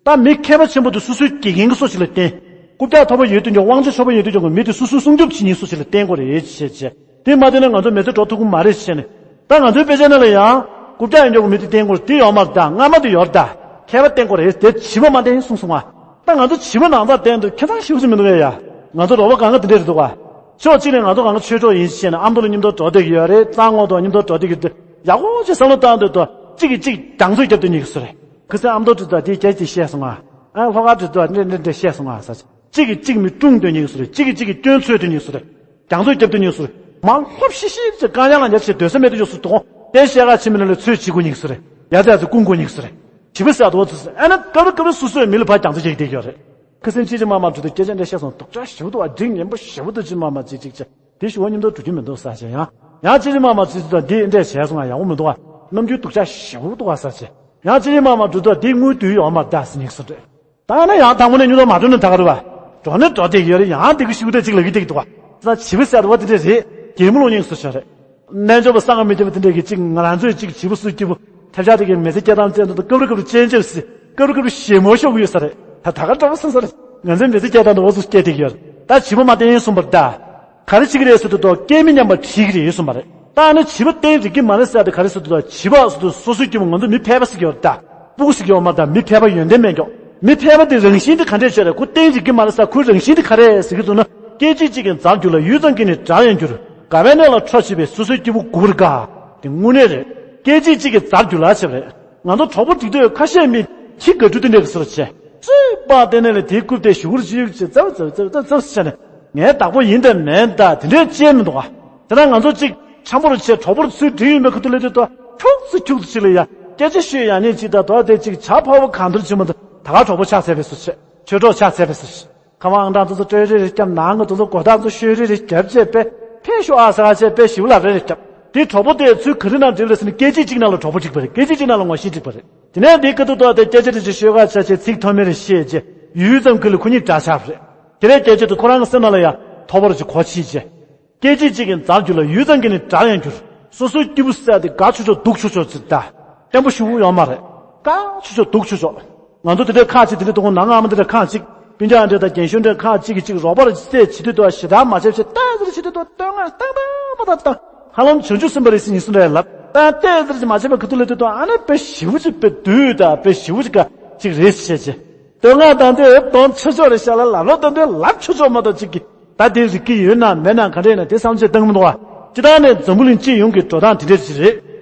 ད་མི་མཁས་པ་ཆེན་པོ་དེ་སོ་སོའི་དགེ་རྒན་གྱི་བཟོ་ཞིག་ལ་བསྟེན། རྐུབ་བཀྱག་མཐོ་པོ་ཡོད་དུས་ཀྱང་དབང་ཆ་ཆེན་པོ་ཡོད་དུས་ཀྱང་མི་དེ་སོ་སོའི་སྲུང་སྐྱོབ་བྱེད་མཁན་བཟོ་ཞིག་ལ་བསྟེན་དགོས་རེད་ཅེས་བྱས། དེ་མ་བསྟེན་ན་ང་ཚོ་མི་ཚེ་འགྲོ་ཐུབ་ཀྱི་མ་རེད་ཅེས་ནས། ད་ང་ཚོའི་དཔེ་ཆ་ནང་ལ་ཡང་རྐུབ་བཀྱག་ཡོད་ཀྱང་མི་དེ་བསྟེན་དགོས་རེད། དེ་ཡོད་མ་རེད་ད། སྔ་མ་དེ་ཡོད་རེད་ད། མཁས་པ་བསྟེན་དགོས་རེད། དེ་བྱིས་པ་མ་བསྟེན་གསུངས་སོང་བ། ད་ང་ཚོ་བྱིས་པ་ནང་ཚགས་བསྟེན་དུས་ཁྱད་མཚར་ཞེ་པོ་ཅིག་མི་འདུག་གས་ཡ། ང་ཚོ་རོགས་པ་གང་ག་དེ་འདྲས་རེད་འདུག་ག་ཕྱོགས་གཅིག་ནས་ང་ཚོ་གང་ག་ཆོས་གྲོགས་ཡིན་ཞེས་ནས་ཨ་མདོ་ལ་མཉམ་དུ་འགྲོ་བསྡད་ཀྱི་ཡོད་རེད། གཙང་ངོགས་དང་མཉམ་དུ་འགྲོ་བསྡད་ཀྱི་འདུག་ཡག་པོ་ཅིག་བསམ་བློ་བཏང་དུས་ད་གཅིག་གིས་གཅིག་རྒྱང་ཚོད་རྒྱབ་སྡོད་མཁན་ཞིག་བཟོ་རེད། ཁ་སང་ཨ་མདོ་དེ་ཚོ་དེ་སྐད་ཅིག་བཤད་སོང་ང་། ཨ་ལྷོ་ཁ་དེ་ཚོ་འདྲ་འདྲ་འདྲ་བཤད་སོང་ང་ཟེར། གཅིག་གིས་གཅིག་མི་དཀྲུག་སྡོད་མཁན་ཞིག་བཟོ་རེད། གཅིག་གིས་གཅིག་གི་སྐྱོན་འཚོལ་སྡོད་མཁན་ཞིག་བཟོ་རེད། རྒྱང་ཚོད་རྒྱབ་སྡོད་མཁན་ཞིག་བཟོ་རེད། མར་ལྷོབ་ཤིག་ཤིག་ཅེས་དཀའ་ཉག་ལ་ཉག་བྱས་སྡོད་ས་མེད་དུ་ཡོད་སུ་དོག་དེ་བཤད་ག་ཕྱིན་མི་ལ་ལ་ཚོད་བྱེད་དགོས་མཁན་ཞིག་བཟོ་རེད། ཡ་ཙེ་ཡ་ཙེ་སྐུང་དགོས་མཁན་ཞིག་བཟོ་རེད། བྱིས་པ་ཟེར་དོ་ཚོ་ཨ་ན་སྐབས་རེ་སྐབས་རེ་སོ་སོས་མི་ལ་ཕར་རྒྱང་ཚོད་རྒྱག་གི་བསྡད་ཀྱི་ཡོད་རེད། ཁ་སང་ཅི་ཅི་མ་མ་འགྲོ་དུས་སྐད་ཆ་འདྲ་བཤད་སོང་། སྡུག་ཅག་ཞེ་པོ་འདུག་བ། འགྲིག་ངན་པོ་ཞེ་པོ་འདུག་ཅི་མ་མ་ཅི་ཅིག་ཅི། དེ་ཞུ་བ་མཉམ་དུ་འགྲོ་རྒྱུ་མི་འདུག་ས་ཆེ་ཡང་། ཡང་ཅི་ཅི་མ་མ་ཅི་ཅི་དང་འདི་འདྲས་བྱས་སོང་ང་ཡག་པོ་མི་འདུག་བ། རྣམ་འགྱུར་སྡུག་ཅག་ཞེ་པོ་འདུག་བ་ས་ཆེ། ཡང་ཅི་ཅི་མ་མ་འགྲོ་དུས་འདི་དངུལ་བསྡུས་ཡོད་མ་རེད་ཟེར་ཉིག་སོ་རེད། ད་ནི་ཡང་དང་པོ་ནས་མཉམ་དུ་མ་འགྲོ་ན་ད་ག་རེད་བ། འགྲོ་ནི་འགྲོ་བསྡད་ཀྱི་ཡོད་རེད། ཡང་འདི་གི་ཤུགས་དེ་གཅིག་ལ་གི་བསྡད་ཀྱི་འདུག་བ། ས་བྱིས་པ་ཟེར་བ་དེ་འདྲས་རེད། གད་མོ་སློང་ཉིག་སོ་ཆ་རེད། རྣལ་འབྱོར་པ་བསམ་གྱིས་མི་ཁྱབ་པ་དེ་འདྲས་ཀྱི་གཅིག་ང་རང་ཚོའི་གཅིག་བྱིས་པ་སུ་སྐྱིད་པོ་ཐབས་ཆག་དེ་གའི་མི་ཚེ་སྐྱེལ་སྟངས་བཙན་དུ་སྐབས་རེ་སྐབས་རེ་སྤྱན་ཆབ་སྲིད། སྐབས་རེ་སྐབས་རེ་ཞེ་མོ་ཤོར་གྱི་ཡོད་ས་རེད། ད་ད་ག་འདྲ་བོ་སོང་ས་རེད། ང་ཚོའི་མི་ཚེ་སྐྱེལ་སྟངས་དེ་འོ་ཚོ་སྐྱེལ་བསྡད་ཀྱི་ཡོད་རེད། ད་བྱིས་པ་མ་བསྟེན་གསུངས་པ་རེད་ད། ག་རེ་བྱེད་ཀྱི་རེད་ཟེར་དུས་ད་སྐྱེས་མི་མཉམ་པར་ཁྲིད་ཀྱི་རེད་གསུངས་པ་རེད། ད་ནི་བྱིས་པ་བསྟེན་འགྲིག་གི་མ་རེད་ཟེར་ཏེ་ག་རེ་ཟེར་དུས་ད་བྱིས་པ་ཟེར་དུས་སོ་སོའི་སྐྱེ་བོ་ང་ཚོ་མི་ཕལ་པ་ཟེར་གྱི་ཡོད་རེད་ད། སྤུ་གུ་ཟེར་གྱི་ཡོད་མ་རེད་ད། མི་ཕལ་པ་ཡོན་ཏན་མེད་ཀྱོག་མི་ཕལ་པ་དེ་རང་བཞིན་དེ་ག་འདྲས་བྱས་རེད། ཁོ་བསྟེན་འགྲིག་གི་མ་རེད་ཟེར། ཁོའི་རང་བཞིན་དེ་ག་རེ་ཟེར་གྱི་འདུག་ན། སྐད་ཅིག་གཅིག་གིས་འཛག་འགྱུར་ལ་ཡུད་ཙམ་གྱིས་ནི་འདྲ་ཡང་འགྱུར། དགའ་བའི་གནས་ལ་འཕྲོ་བྱེད་པའི་སོ་སོའི་སྐྱེ་བོ་དགུ་པར་དགའ། དེ་དངོས་གནས་རེད། སྐད་ཅིག་གཅིག་གིས་འཛག་འགྱུར་ལ་བྱས་པ་རེད། ང་ཚོ་གྲོགས་པོ་སྒྲིག་དུས་ཁ་ཤས་མི་ཁྱི་དགའ་སྤྲོ་དེ་འདྲས་ཀྱི་བཟོ་འདྲ་བྱས། སུས་པ་དེ་ནས་ལ་དེའི་རྐུབ་དེ་ཞུ་གུར་ཞུ་ཡུག་བྱས་ཙབ་ཙབ་ཙབ་ཙབ་ཙབ་བྱས་ནས་ངའི་བདག་པོ་ཡིན་དང་མིན་དང་དེ་འདྲས་བྱས་མི་འདུག་ག་དེ་ན་ང་ཚོ་གཅིག་འཆམ་པོ་རུ་བྱས་གྲོགས་པོ་རུ་ཚུར་སྒྲིག་ཡོད་པའི་ཁ་ཐུག་ལ་དེ་ད་ཁྱུག་ཙི་ཁྱུག་ཙི་ཅིག་ལ་ཡ་སྐད་ཆ་ཤོད་ཡ་ཉེ་ཅིག་དང་དོ་དེ་གཅིག་བྱ་ཕོ་བོ་གང་འདུལ་ཆེན་མོ་དང་ད་ག་གྲོགས་པོ་ཆགས་ཚར་བས་སུ་བྱས། ཆོས་གྲོགས་ཆགས་ཚར་བས་སུ་བྱས། ཁ་མང་ཨང་གྲངས་དེ་ཚོ་སྤྲོད་རེས་རེ་བརྒྱབ། ནང་གི་དེ་ཚོ་སྒོ་ཐག་ཚོ་ཤོད་རེས་རེ་བརྒྱབ་བྱས་པས་ཕེབས་ཤོག་ཨ་ཟེར་བྱས་པས་ཞིབ་ལ་རེ་རེ་བརྒྱབ། དེ་གྲོགས་པོ་དེ་ཚུར་ག་རེ་ནང་འགྲིག་རེད་ཟེར་ན་སྐད་ཅིག་གཅིག་ནང་ལ་གྲོགས་པོ་འགྲིག་པ་རེད། སྐད་ཅིག་གཅིག་ནང་ལ་ངོ་ཤེས་འགྲིག་པ་རེད། དེ་ནས་དེའི་ཁ་ཐུག་ཏུ་དེ་སྐད་ཆ་རེ་ཅིག་ཤོད་ག་བྱས་བྱས་ཚིག་ཐོགས་མེད་རེ་བཤད་བྱས་ཡུད་ཙམ་ཁུལ་ལ་ཁོ་གཉིས་འདྲ་ཆགས་པ་རེད། དེ་ནས་སྐད་ཆ་དེ་ཁོ་རང་གི་སེམས་ནང་ལ་ཡང་ཐོག་པ་རེ་ཅིག་གོ་ཕྱིན་བྱས། སྐད་ཅིག་གཅིག་གིས་འཛག་འགྱུར་ལ་ཡུད་ཙམ་གྱིས་ནི་འདྲ་ཡང་འགྱུར། སོ་སོའི་སྐྱེས་བུ་ཟེར་དེ་དགའ་ཆོག་ཆོག་སྡུག་ཆོག་ཆོག་ཅིག་ད། བརྟན་པོ་ཞུ་ཡོད་མ་རེད། དགའ་ཆོག་ཆོག་སྡུག་ཆོག་ཆོག་ང་ཚོ་དེ་འདྲའི་ཁག་ཅིག་དེ་འདྲའི་དུ་ཁོང་ནང་ཨ་མ་དེ་འདྲའི་ཁག་ཅིག་སྤུན་ཀྱག་འདྲ་དང་རྒན་གཞོན་འདྲ་ཁག་ཅིག་གིས་ཅིག་རོགས་པ་རེ་བྱས་བྱེད་དུས་དུ་ཞེ་དྲག་མ་བྱས་བྱས་ཏོག་ཙམ་བྱེད་དུས་དུ་བསྟོད་བསྔགས་བཏང་བཏང་བ་དང་བཏང་། ཧ་ལམ་བྱང་ཆུབ་སེམས་དཔའ་རེད་ཟེར་ཉིན་གསུམ་རེ་ལབ་བཏང་། ཏོག་ཙམ་ཅིག་མ་བྱས་པའི་ཁ་ཐུག་ལ་དུས་དུ་ཨ་ནི་དཔེ་ཞེ་པོ་ཅིག་དཔེ་བདུད་དང་དཔེ་ཞེ་པོ་ཅིག་ག་ཅིག་རེད་ཟེར་བྱས་བྱས། བསྟོད་བསྔགས་བཏང་དུས་གཏོང་ཆོག་ཆོག་རེད་ཤག་ལ་ལབ་ལོ་བཏང་དུས་ལབ་ཆོག་ཆོག་མ་གཏོགས་ཅིག་གིས་ད་དེ་རིག་གི་ཡོད་ན་མེད་ན་ག་འདྲ་ཡིན་ན་དེ་བསམ་ཚོད་བཏང་གི་མི་འདུག་བ། སྤྱིར་བཏང་ནས་འཛམ་བུ་གླིང་སྤྱི་ཡོངས་ཀྱི་འགྲོ་སྟངས་དེ་འདྲ་ཞིག་རེད།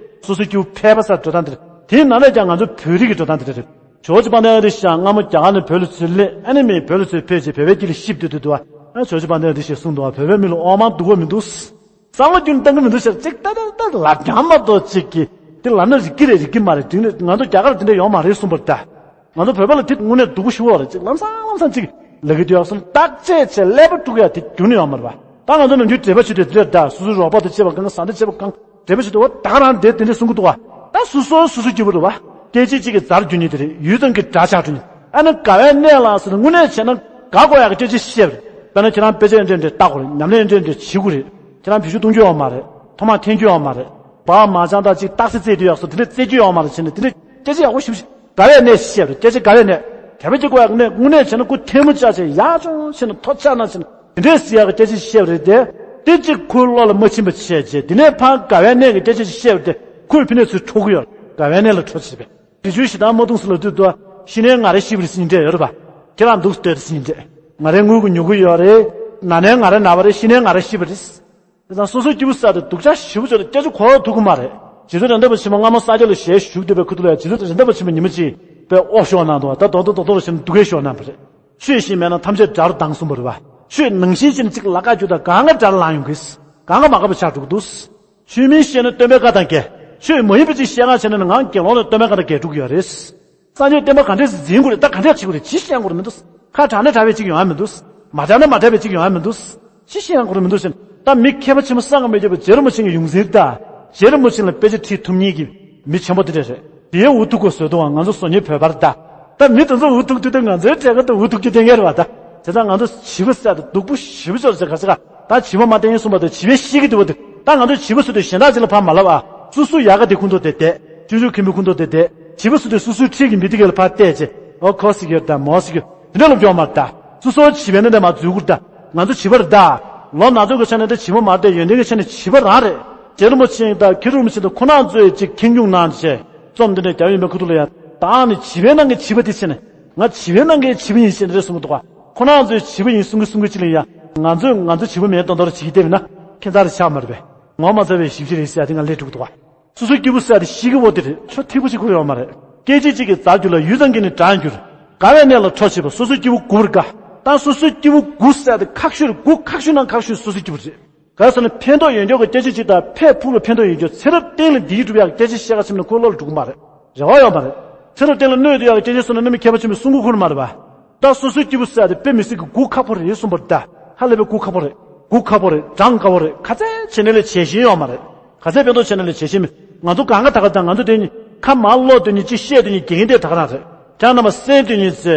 སོ་སོའི་སྐྱེ་བོ་ཕལ་པ་སར་འགྲོ་སྟངས་དེ་རེད། དེའི་ནང་ནས་ཀྱང་ང་ཚོ་བོད་རིགས་ཀྱི་འགྲོ་སྟངས་དེ་འདྲ་རེད། ཇོར་ཇི་དཔལ་ལྡན་ཨ་རི་ཤང་སྔ་མོ་རྒྱ་གར་ནས་བོད་ལ་ཚུར་སླེབས། ཨ་ནི་མི་བོད་ལ་ཚུར་ཕེབས་རྗེས་བོད་པའི་དཀྱིལ་ལ་གཤིབ་སྡོད་དུས་འདུག་བ། ཨ་ཇོར་ཇི་དཔལ་ལྡན་ཨ་རི་ཤང་གསུངས་འདུག་བ། བོད་པའི་མི་ལ་དབང་མང་འདུག་གོ་མི་འདུག་བསམ་བློ་ཁྱོན་བཏང་གི་མི་འདུག་ཟེར། ཅིག་ལྟ་ལྟ་ལབ་ཀྱང་མ་གཏོགས་ཅིག་གིས་དེ་ལབ་ན་རིག་གི་རེད། རིག་གི་མ་རེད། དྲིན་ལན་ང་ཚོ་རྒྱ་གར་དེ་འདྲ་ཡོང་མ་རེད་གསུངས་པ་རེད་ད། ང་ཚོ་བོད་པ་ལ་དེ་དངོས་གནས་སྡུག་པོ་ཞེ་པོ་རེད། ཅིག་ལམ་སང་ལམ་སང་ཅིག་ལབ་ཀྱི་འདུག་ཡག་སོང་བརྟག་དཔྱད་བྱས་ཀླད་པ་དཀྲུག་ཡག་དེ་ཁྱོན་ནས་ཡོད་མ་རེད་པ། ད་ང་ཚོ་ནམ་རྒྱུན་འབྲེལ་བ་བྱེད་དུས་དེ་འདྲ་ད་སོ་སོའི་རོགས་པ་དང་བྱེད་པ་གང་། བཟའ་ཟླ་བྱེད་དུས་འོ་ད་ག་རང་དེ་དེ་འདྲ་གསུང་གི་འདུག་བ། ད་སོ་སོ་སོ་སོ་སྐྱིད་པོ་རེད་བ། སྐད་ཆ་གཅིག་གིས་འཛར་རྒྱུ་ཉིད་དེ་རེད། ཡུད་ཙམ་གྱིས་དགྲ་ཆགས་འགྲོ་ཉིད། ཨ་ནི་དགའ་བའི་གནས་ལ་ཟེར་ན་དངོས་གནས་བྱས་ན་དགའ་དགོས་ཡག་གི་སྐད་ཆ་བཤད་པ་རེད། དཔེར་ན་ཁྱེད་རང་དཔེ་ཆ་འདྲ་འདྲ་ལྟ་དགོས་རེད། ཉམས་ལེན་འདྲ་འདྲ་བྱེད་དགོས་རེད། ཁྱེད་རང་བེད་སྤྱོད་གཏོང་རྒྱུ་ཡོད་མ་རེད། ཐོག་མར་འཐེན་རྒྱུ་ཡོད་མ་རེད། བག་མ་ཆང་དང་གཅིག་རྟགས་གསལ་རྩེད་རྒྱུ་ཡག་སོ་དེ་འདྲ་རྩེད་རྒྱུ་ཡོད་མ་རེད། བྱས་ནས་དེ་འདྲ་སྐད་ཆ་ཡག་པོ་ཞིབ་ཞིབ་དགའ་བའི་གནས་བཤད་རེད། སྐད་ཆ་དགའ་བའི་གནས་དད་པ་སྐྱེ་དགོས་ཡག་གནས། དངོས་གནས་བྱས་ན་ཁོ་ཐལ་མོ་སྦྱར་བྱས་ཡག་ཆུང་བྱས་ནས་ཐོ་ཆག་ན་བྱས་ནས་དེ་འདྲའི་ཟེར་ཡག་གི་སྐད་ཆ་བཤད་པ་རེད་དེ། དེ་གཅིག་ཁོའི་བློ་ལ་མ་ཕྱིན་པ་བྱས་རྗེས་དེ་ནས་ཕར་དགའ་བའི་གནས་ཀྱི་སྐད་ཆ་བཤད་པ་དེ་ཁོས་ཕི་ནས་ཚུར་འཕྲོག་གི་ཡོད། དགའ་བའི་གནས་ལ་འཕྲོག་བྱས་པས། དེ་ཚོའི་ཞེ་སྡང་མ་གཏོང་ཟེར་ལབ་དུས་དུ་ཤི་ནས་ང་རེ་ཤི་བ་རེད་ཟེར་ཉིན་འདྲ་ཡོད་རེད་པ། ཁྱེད་རང་འདུག་སྟེ་ཟེར་ཉིན་འདྲ། ང་རེ་དངུལ་གྱི་ཉོ་གི་ཡོད་རེད། ན་ནས་ང་རེ་ན་བ་རེད། ཤི་ནས་ང་རེ་ཤི་བ་རེད། དེ་ཙང་སོ་སོའི་སྐྱིད་པོ་ཟེར་དེ་སྡུག་ཅག་ཞེ་པོ་ཅིག་རེད། སྐད་ཆ་གོ་ཐུབ་ཀྱི་མ་རེད། རྗེ་བཙུན་རེད་མདའ་བ་ཆེན་པོ་སྔ་མོ་ས་སྐྱ་ལ་ཞལ་བཞུགས་བསྡད་པའི་ཁ་ཐུག་ལ་ཡང་རྗེ་བཙུན་རེད་མདའ་བ་ཆེན་པོ་ཉི་མ་གཅིག་པའི་ཨོ་ཤོག་གནང་འདུག་ད་རྡོག་རྡོག་རྡོག་རྡོག་བྱས་ནས་སྡུག་སྐད་ཤོག་གནང་བ་རེད། ཆོས་བཞིན་མེད་ན་ཐམས་ཅད་དགྲར་ལྡང་གསུངས་པ་རེད་པ། ཆོས་ནང་བཞིན་བྱས་ནས་གཅིག་ལ་དགའ་རྒྱུ་དང་གང་ག་དགྲར་ལངས་ཡོང་གི། གང་ག་མ་དགའ་བ་ཆགས་འགྲོ་གི་འདུག་ཆོས་མིན་ཤེས་ན་སྟོན་པའི་བཀའ་དང་འགལ། ཆོས་མ་ཡིན་པ་ཅིག་བཤད་ག་བྱས་ན་ནི་ངའང་དགེ་སློང་ལ་སྟོན་པའི་བཀའ་དང་འགལ་འགྲོ་གི་ཡོད་རེད། སངས་རྒྱས་བསྟན་པ་ག་འདྲས་སེ་འཛིན་དགོས་རེད། ད་ག་འདྲས་བྱེད་དགོས་རེད། ཅི་བཤད་དགོས་རེད་མི་འདུག་ཁ་གྲགས་ན་གྲགས་པའི་ཅིག་ཡོང་ཡ་མི་འདུག་མ་གྲགས་ན་མ་གྲགས་པའི་ཅིག་ཡོང་ཡ་མི་འདུག་ཅི་བཤད་དགོས་རེད་མི་འདུག་ཟེར། ད་མི་མཁས་པ་ཆེན་པོ་སངས་རྒྱས་མ་ཁྱབ་པའི་རྗེ་རིན་པོ་ཆེ་གི་ཡོངས་འཛིན་ད། རྗེ་རིན་པོ་ཆེ་ལ་དཔེ་ཆ་ཁྲིད་ཐུབ་མཁན་གྱི་མི་ཆེན་པོ་དེ་འདྲས་རེད། དེའི་འུ་ཐུག་གོ་བཟོས་འདུག་ཨ། ང་ཚོ་བཟོ་མཁན་བོད་པ་རེད་ད། ད་མི་དེ་ཚོ་འུ་ཐུག་དུས་ད་ང་ཚོའི་གྲས་ཀ་ད་འུ་ཐུག་རྒྱུ་གཏན་འཁེལ་རེད་པ་ད། དེ་ཚོ་ང་ཚོ་བྱིས་པ་ཟེར་ད་སྡུག་པོ་ཞེ་པོ་ཅིག་རེད་ཟེར་ག་ཟེར་ག་ད་བྱིས་པ་མ་བསྟེན་གསུངས་པ་དང་བྱིས་པས་ཤེས་ཀྱི་འདུག་བ་འདུག་ད་ང་ཚོས་བྱིས་པ་ཟེར་དུས་གཞན་དག་ཅིག་ལ་ཕར་མ་ལབ་ཨ། སོ་སོའི་ཡལ་ག་དེ་ཁུངས་གཏུགས་དེ་བསྡད། ཆུང་ཆུང་ཁེམ་བུའི་ཁུངས་གཏུགས་དེ་བསྡད། བྱིས་པ་ཟེར་དུས་སོ་སོའི་འཁྲིས་ཀྱི་མི་དེ་ག་ལ་ཕར་བལྟས་བྱས། ཨོ་ཁོ་ཟེར་གྱི་ཡོད་ད་མོ་ཟེར་གྱི་ཡོད། དེ་འདྲ་ལབ་རྒྱུ་ཡོད་མ་རེད་ད། སོ་སོ་བྱིས་པའི་ནང་དེ་མར་འཛུལ་དགོས་རེད་ད། ང་ཚོ་བྱིས་པ་རེད་ད། ལོ་ན་ཚོད་ཀྱི་ཆ་ནས་ད་བྱིས་པ་མ་རེད་དེ། ཡོན་ཏན་གྱི་ཆ་ནས་བྱིས་པ་རང་རེད། རྗེ་རིན་པོ་ཆེ་དང་མཁན་རིན་པོ་ཆེ་དང་ཁོང་རྣམ་ཚོས་ཅིག་ཁེངས་སྐྱུང་གནང་བྱས། རྩོམ་འདི་འདྲ་རྒྱབ་ཡོད་མེད་ཁུ་ཐུག་ལ་ཡ། ད་ནི་བྱིས་པའི་ནང་གི་བྱིས་པ་དེ་བྱས་ནས། ང་བྱིས་པའི་ནང་གི་བྱིས་པ་ཡིན་ཞེས་འདི་འདྲ་གསུང་གི་འདུག་ག་ཁོང་རྣམ་ཚོས་བྱིས་པ་ཡིན་གསུང་གི་གསུང་གི་ཅི་ལ་ཡ། ང་ཚོས་ང་ཚོ་བྱིས་པ་མེད་མདོག་མདོག་རེ་བྱེད་ཀྱི་བསྡད་པ་ན་ཁྱད་མཚར་རེ་ཆགས་མ་རེད་པས། ངོ་མ་ཚ་བའི་ཞིབ་ཕྱི་རེད་ཟེར་ཡ་དེ་ང་ལས་འགྲོ་གི་འདུག་ག་སོ་སོའི་སྐྱིད་པོ་ཟེར་ཡ་དེ་ཤི་གི་བོ་དེ་རེད། ཆོ་ཐིག་པོ་ཞིག་ཁུར་ཡོང་མ་རེད། སྐད་ཅིག་གཅིག་གིས་འཛར་འགྱུར་ལ་ཡུད་ཙམ་གྱིས་ནི་དྲག་འགྱུར། དགའ་བའི་གནས་ལ་འཕྲོག་བྱེད་པ། སོ་སོའི་སྐྱིད་པོ་དགུ་རེད་དགའ། ད་སོ་སོའི་སྐྱིད་པོ་དགུ་ཟེར་ཡ་དེ་ཁག་ཤོས་རེད། དགུ་ཁག་ཤོས་ནང་ཁག་ཤོས་སོ་སོའི་སྐྱིད་པོ་རེད། ག་རེ་ཟེར་ན་ཕན་ཐོགས་ཡོད་མཁན་གྱི་སྐད་ཆ་ཅིག་དང་ཕར་ཕུགས་ལ་ཕན་ཐོགས་ཡོད་མཁན། ཚེ་རབས་གཏན་ལ་འདི་སྒྲུབ་ཡག་གི་སྐད་ཆ་བཤད་ག་ཕྱིན་ན་ཁོའི་བློ་ལ་འགྲོ་གི་མ་རེད། རེ་བ་ཡོད་མ་རེད། ཚེ་རབས་གཏན་ལ་གནོད་ཐུབ་ཡག་གི་སྐད་ཆ་གསུངས་ན་ནི་མི་མཁས་པ་ཆེན་པོས་གསུང་གི་ཁུར་མ་རེད་པ། ད་སོ་སོའི་སྐྱིད་པོ་ཟེར་ཡ་དེ་དཔེ་མི་སྲིད་ཀྱི་དགུ་ཁག་པོ་རེད་གསུངས་པ་རེད་ད། ཧ་ལས་པའི་དགུ་ཁག་པོ་རེད། དགུ་ཁག་པོ་རེད། གྲངས་ཁག་པོ་རེད། ག་ཚད་བྱས་ནས་ལས་བྱེད་ཤེས་ཡོད་མ་རེད། ག་ཚད་ཕན་ཐོགས་བྱས་ནས་ལས་བྱེད་ཤེས་མེད། ང་ཚོ་གང་ག་ད་ག་ད་ང་ཚོ་དེ་གཉིས་ཁ་མར་སློག་དེ་གཉིས་ཅིག་བཤད་དེ་གཉིས་དགེ་རྒན་དེ་ད་ག་རང་རེད། ཁྱེད་རྣམ་པ་གསན་དེ་གཉིས་ཚེ་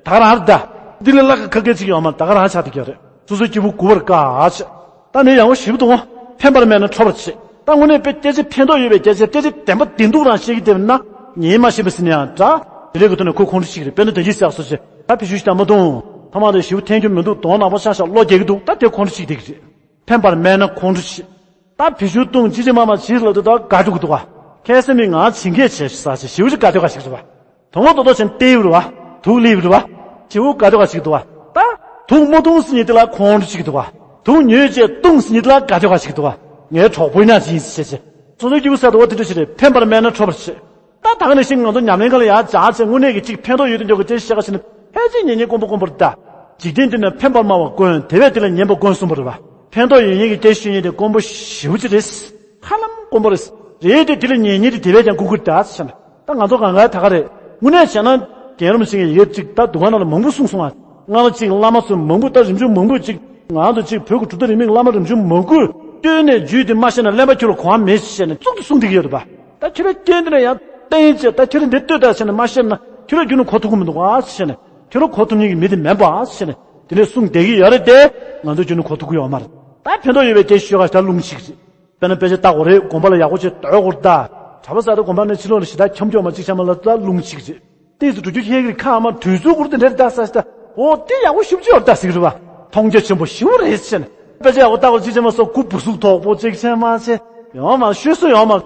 ད་ག་རང་རེད་ད། འདི་ལས་ལྷག་གི་ཁ་སྐད་ཅིག་ཡོད་མ་རེད། ད་ག་རང་ཆགས་བསྡད་ཀྱི་ཡོད་རེད། སོ་སོའི་སྐྱིད་པོ་དགུ་པར་དཀའ་ཆེ། ད་ནི་ཡག་པོ་ཞིབ་ཏུ་འོང་། ཕན་པར་མེད་ན་འཕྲོག་པར་བྱེད། ད་དངོས་གནས་དཔེ་སྐད་ཆ་ཕན་ཐོགས་ཡོད་པའི་སྐད་ཆ། སྐད་ཆ་བདེན་པ་བདེན་སྡུག་རང་བཤད་ཀྱི་བསྡད་པ་ན་ཉན་མ་ཤེས་པ་ཟེར་ན་ཡང་འདྲ། དེ་འདྲའི་གི་ཐོག་ནས་ཁོ་ཁོང་ཁྲོ་ཞིག་རེད། དཔེར་ན་དེ་ཅི་ཟེར་སོ་ཞེས་ད་བེད་སྤྱོད་ཞིག་དང་མ་གཏོང་། ཐ་མག་དེ་ཞིབ་འཐེན་རྒྱུ་མི་འདུག་གདོང་ནག་པོ་ཤག་ཤག་བློ་རྒྱག་གི་འདུག་ད་དེ་ཁོང་ཁྲོ་ཞིག་བསྡད་ཀྱི་རེད། ཕན་པར་མེད་ན་ཁོང་ཁྲོ་ཞིག་ད་བེད་སྤྱོད་གཏོང་ཅི་ཅི་མ་མ་བྱེད་ལབ་དུས་ད་དགའ་འགྲོ་གི་འདུག་ག་ཁ་སང་མི་ང་བྱིན་གྱིས་བྱས་ཟ་ཞེས་ཞིབ་ཅིག་དགའ་སྡོད་ག་ཞིག་རེད་པ། དོ་དགོང་ཏོག་ཏོག་བྱས་ནས་བལྟས་ཡོད་རེད་བ། དུག་སླེབས་ཡོད་རེད་བ། བྱིའུ་དགའ་སྡོད་ག་ཞིག་འདུག་བ། ད་དུག་མ་འཐུང་ཟེར་མཁན་དེ་ལ་ཁོང་ཁྲོ་ཞིག་འདུག་བ། དུག་ཉོས་བྱས་བཏུང་ཟེར་མཁན་དེ་ལ་དགའ་སྡོད་ག་ཞིག་འདུག་བ། ངའི་གྲོགས་པོ་ཡིན་ན་ཅི་ཡིན་ཟེར་བྱས། སོ་སོའི་སྐྱིད་པོ་ཟེར་དུས་དེ་འདྲ་ཞིག་རེད། ཕན་པར་མེད་ན་འཕྲོག་པར་བྱེད། ད་ད་ག་ནང་བཞིན་ང་ཚོ་ཉམས་ལེན་ཁང་ལ་ཡར་འཇགས་བྱས་དངོས་གནས་ཀྱི་གཅིག་ཕན་ཐོགས་ཡོད་དུ་འཇོག་གི་དེ་བཤད་ག་ཕྱིན་ན་ཕལ་ཆེར་ཉན་མཁན་དཀོན་པོ་དཀོན་པོ་རེད་ད། འཇིག་རྟེན་འདི་ན་ཕན་པར་སྨྲ་བ་དཀོན། དེ་བས་དེ་ལ་ཉན་པ་དཀོན་གསུངས་པ་རེད་བ། ཕན་ཐོགས་ཡོད་མཁན་གྱི་སྐད་ཆ་ཤོད་མཁན་དེ་དཀོན་པོ་ཞེ་པོ་ཅིག་རེད། ཧ་ལམ་དཀོན་པོ་རེད། རེད་དེ་དེ་ལ་ཉན་མཁན་དེ་དེ་བས་ཀྱང་ཀུ་ཀུ་ད་ཟེར་ན། ད་ང་ཚོ་གང་ག་ད་ག་རེད། དངོས་གནས་བྱས་ན་རྒན་རབས་ཅིག་ཡོད་ཅིག་ད་འདུ་ཁང་ནང་ལ་མང་པོ་གསུངས་སོང་ང་། སྔ་མ་ཅིག་བླ་མ་ཚོ་མང་པོ་ད་རིམ་བྱོན་མང་པོ་ཅིག་ང་ཚོ་ཅིག་བོད་ཀྱི་གྲུབ་མཐའ་རིས་མེད་བླ་མ་རིམ་བྱོན་མང་པོས་བསྟོད་ནས་རྒྱུད་དེ་མ་བཤད་ན་གླེན་པ་ཁྱོད་ལ་གོ་བ་མེད་ཟེར་ནས་གཙུག་ཏུ་གསུངས་བསྡད་ཀྱི་ཡོད་རེད་པ། ད་ཁྱོད་རང་རྐྱེན་འདི་ལ་ཡང་བརྟེན་བྱས་ད་ཁྱོད་རང་འདི་ལྟོས་ད་ཟེར་ནས་མ་བཤད་ན་ཁྱོད་རང་རྒྱུད་ནས་གོ་ཐུབ་ཀྱི་མི་འདུག་ཨ་ཟེར་ནས། ཁྱོད་རང་གོ་ཐུབ་མཁན་གྱི་མི་དེ་མིན་པ་ཨ་ཟེར་ནས་དེ་འདྲས་གསུངས་བསྡད་ཀྱི་ཡོད་རེད་དེ། ང་ཚོ་རྒྱུད་ནས་གོ་ཐུབ་ཀྱི་ཡོད་མ་རེད། ད་ཕན་ཐོགས་ཡོད་པའི་སྐད་ཆ་ཤོད་ག་ཞིག་ད་རླུང་ཆིག་རེད། དཔེར་ན་དཔེ་ཆ་ལྟ་དགོས་རེད། དགོན་པ་ལ་ཡག་པོ་བྱས་སྡོད་དགོས་རེད་ད། གྲྭ་པ་ཟེར་དེ་དགོན་པ་ནས་ཕྱི་ལོགས་ལ་ཞེ་དྲག་འཁྱམ་འཁྱོམ་མ་གཅིག་བྱས་མ་ལ་ད་རླུང་ཆིག་རེད། ཏོག་ཙམ་འགྲོ་རྒྱུ་ཁེལ་གི་རེད། ཁ་མ་དུས་ཚོད་འགོར་དེ་འདྲ་རེད་ད་ཟེར་ད། འོ་དེ་ཡག་པོ་ཞེ་པོ་ཅིག་ཡོད་རེད་ད་ཟེར་གི་རེད་བ། མཐོང་རྒྱ་ཆེན་པོ་ཞེ་པོ་རེད་ཟེར་ནས། དཔེ་ཆ་ཡག་པོ་ལྟ་དགོས་གཅིག་བྱས་མ་སོང་། གུ་སྦུག་སུག་དོག་པོ་གཅིག་བྱས་མ་བྱས་ཡོད་མ། ཤོད་སྲོལ་ཡོད་མ།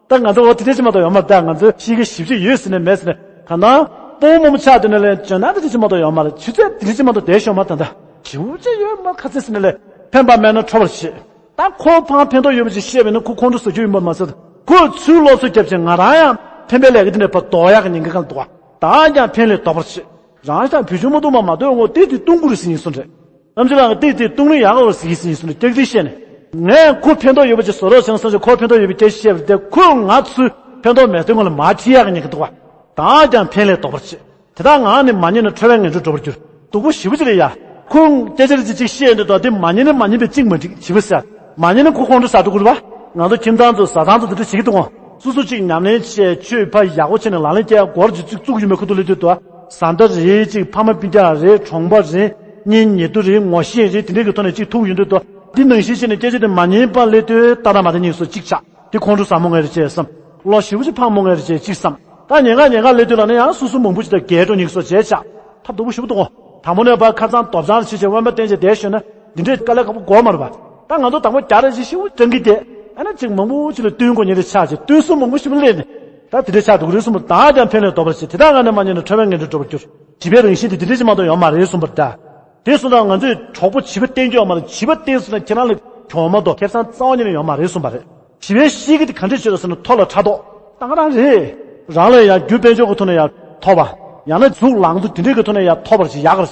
ད་ང་ཚོ་འོ་དེ་འདྲ་ཅིག་མ་གཏོགས་ཡོད་མ་རེད་ད། ང་ཚོ་ཤེས་ཀྱི་ཞིབ་ཅིག་ཡོད་ཟེར་ནས་མེད་ཟེར་ནས། གང་ལྟར་སྤོ་བོ་རྨོ་མོ་ཆགས་དེ་ནས་ལས་འཇོན་ན་དེ་འདྲ་ཅིག་མ་གཏོགས་ཡོད་མ་རེད། ཆུ་ཚད་དེ་འདྲ་ཅིག་མ་གཏོགས་བསྡད་ཤོག་མ། ད་ད་ཞེ་པོ་ཅིག་ཡོད་མ། ག་ཚད་ཟེར་ནས་ལས་ཕན་པ་མེད་ན་འཕྲོག་པར་བྱེད། ད་ཁོ་ཕར་ཕན་ཐོགས་ཡོད་པ་ཅིག་བཤད་པས་ན་ཁོ་ཁོང་ཁྲོ་ཟ་རྒྱུ་ཡིན་པ་མ་ཟད། ཁོས་ཚུར་སློབ་གསོ་བརྒྱབ་བྱས་ང་རང་ཡང་ཕན་པའི་ལས་ཀ་འདི་འདྲ་ཕར་ལྡོག་ཡག་གི་ཉེན་ཁ་གང་འདུག་བ། ད་ཀྱང་ཕན་ལས་ལྡོག་པར་བྱེད། རང་ཤ་བུ་ཆུང་མ་གཏོང་བ་མ་གཏོགས་ངོ་ཏིག་ཏིག་གཏོང་དགོས་རེད་ཟེར་ཉིན་སོང་རེད། རྣམ་ཅི་ལགས་ཀྱིས་ཏིག་ཏིག་གཏོང་ལུགས་ཡག་པོ་ཟིག་ཟེར་ཉིན་སོང་རེད། ཏིག་ཏིག་བཤད་ནས། ངས་ཁོ་ཕན་ཐོགས་ཡོད་པ་ཅིག་བཟོ་རོགས་བྱུང་སོང་ཞེས་ཁོ་ཕན་ཐོགས་ཡོད་པའི་སྐད་ཆ་བཤད་པ་དེ་ཁོས་ང་ཚོའི་ཕན་ཐོགས་མེད་དོན་ངོ་ལ་མ་ཁྲིད་ཡག་གི་ཉེན་ཁ་འདུག་བ། ད་ཀྱང་ཕན་ལས་ལྡོག་པར་བྱེད། དེ་དག་ངག་ནས་མ་ཉན་ན་ཁྲོ་བའི་ངན་འགྲོར་འགྲོ་བར་འགྱུར། སྡུག་པོ་ཞེ་པོ་ཅིག་རེད་ཡ། ཁོང་སྐད་ཆ་རེ་ཅིག་ཅིག་བཤད་འདི་དོ་དེ་མ་ཉན་ན་མ་ཉན་པའི་གཅིག་མ་འགྲིག་བྱིས་པ་ཟེར། མ་ཉན་ན་ཁོ་ཁོང་ཁྲོ་ཟ་འགྲོ་དགོས་རེད་བ། ང་ཚོ་ཁྱིམ་ཚང་ཚོ་བཟའ་ཚང་ཚོ་འདི་འདྲ་བྱེད་ཀྱི་འདུག་གོ། སོ་སོ་ཅིག་ཉམས་ལེན་བྱས་ཆོས་ཕར་ཡག་པོ་བྱས་ནས་ལག་ལེན་བསྐྱལ་སྒོར་གྱི་ཚིག་བཙུགས་ཡོད་མེད་ཁུ་ཐུག་ལས་དུས་དོ། བཟའ་ཟླ་རེད་ཅིག་ཕ་མ་སྤུན་ཀྱག་རེད་གྲོང་པ་རེད། གཉེན་ཉེ་དུ་རེད་ངོ་ཤེས་རེད་དེ་འདྲའི་གི་ཐོག་ནས་ཅིག་ཐུག་ཡོང་དུས་དོ། འདི་ནང་བཞིན་བྱས་ནས་སྐད་ཆ་དེ་མ་ཉན་པ་ལས་དོ་ཏག་ཏག་མ་ད་ཉིག་སོ་གཅིག་ཆགས། དེ་ཁོང་ཁྲོ་ཟ་མོ་ངེས་རེད་ཅེས་བསམ། བློ་ཞེ་པོ་ཅིག་ཕངས་མོ་ངེས་རེད་ཅེས་གཅིག་བསམ། ད་ཉེན་ཁ་ཉེན་ཁ་སླེབས་དུས་ལ་ནི་ཡང་སོ་སོ་མང་པོ་ཅིག་དང་རྒྱལ་འགྲོ་ཉིག་སོ་བྱས་ཆགས། ཐབས་སྡུག་པོ་ཞེ་པོ་འདུག་གོ། དང་པོ་ནས་ཕར་ཁ་སང་རྡོབ་སྦྱང་བྱས་བྱས་དབེན་པ་བསྟེན་བྱས་བསྡད་ཤོད་ན་འདི་འདྲའི་དཀའ་ལས་ཁག་པོ་དགོས་མ་རེད་པ། ད་ང་ཚོ་དང་པོ་རྒྱ་ར་ཅིག་ཤི་བོ་སྤྲང་གི་བསྡད་ཨ་ན་ཅིག་མང་པོ་ཅིག་ལ་བསྟུན་དགོས་ཉེན་རེ་ཆགས་བྱས་བསྟུན་གསུམ་མང་པོ་ཞེ་པོ་སླེབས་ནས། ད་དེ་འདྲའི་ཆགས་འདུག་རེད་གསུངས་པ་ད་ཀྱང་ཕན་ལས་ལྡོག་པར་བྱེད་དེ་དག་ང་ནས་མ་ཉན་ན་ཁྲོ་བའི་ངན་འགྲོར་འགྲོ་བར་འགྱུར། བྱིས་པའི་རང་བཞིན་དེ་དེ་འདྲ་ཅིག་མ་གཏོགས་ཡོད་མ་རེད་གསུངས་པ་རེད་ད། དེ་སོང་ཙང་ང་ཚོས་གྲོགས་པོ་བྱིས་པ་བསྟེན་རྒྱུ་ཡོད་མ་རེད། བྱིས་པ་བསྟེན་སོང་ན་ཁྱེད་རང་ལ་གྱོང་མ་གཏོགས་ཁེ་བཟང་རྩ་བ་ཉིད་ནས་ཡོད་མ་རེད་གསུངས་པ་རེད། བྱིས་པའི་གཤིས་ཀ་དེ་ག་འདྲས་བྱེད་དགོས་ཟེར་ན་ཐོ་ལ་ཕྲག་དོག་ད་ག་རང་རེད། རང་ལ་ཡང་རྒྱུ་དཔལ་འབྱོར་གྱི་ཐོག་ནས་ཡང་ཐོབ་པ། ཡང་ན་གཟུགས་ལང་ཚོ་དེ་འདྲས་ཀྱི་ཐོག་ནས་ཡང་ཐོབ་པར་བྱེད་ཡག་གར་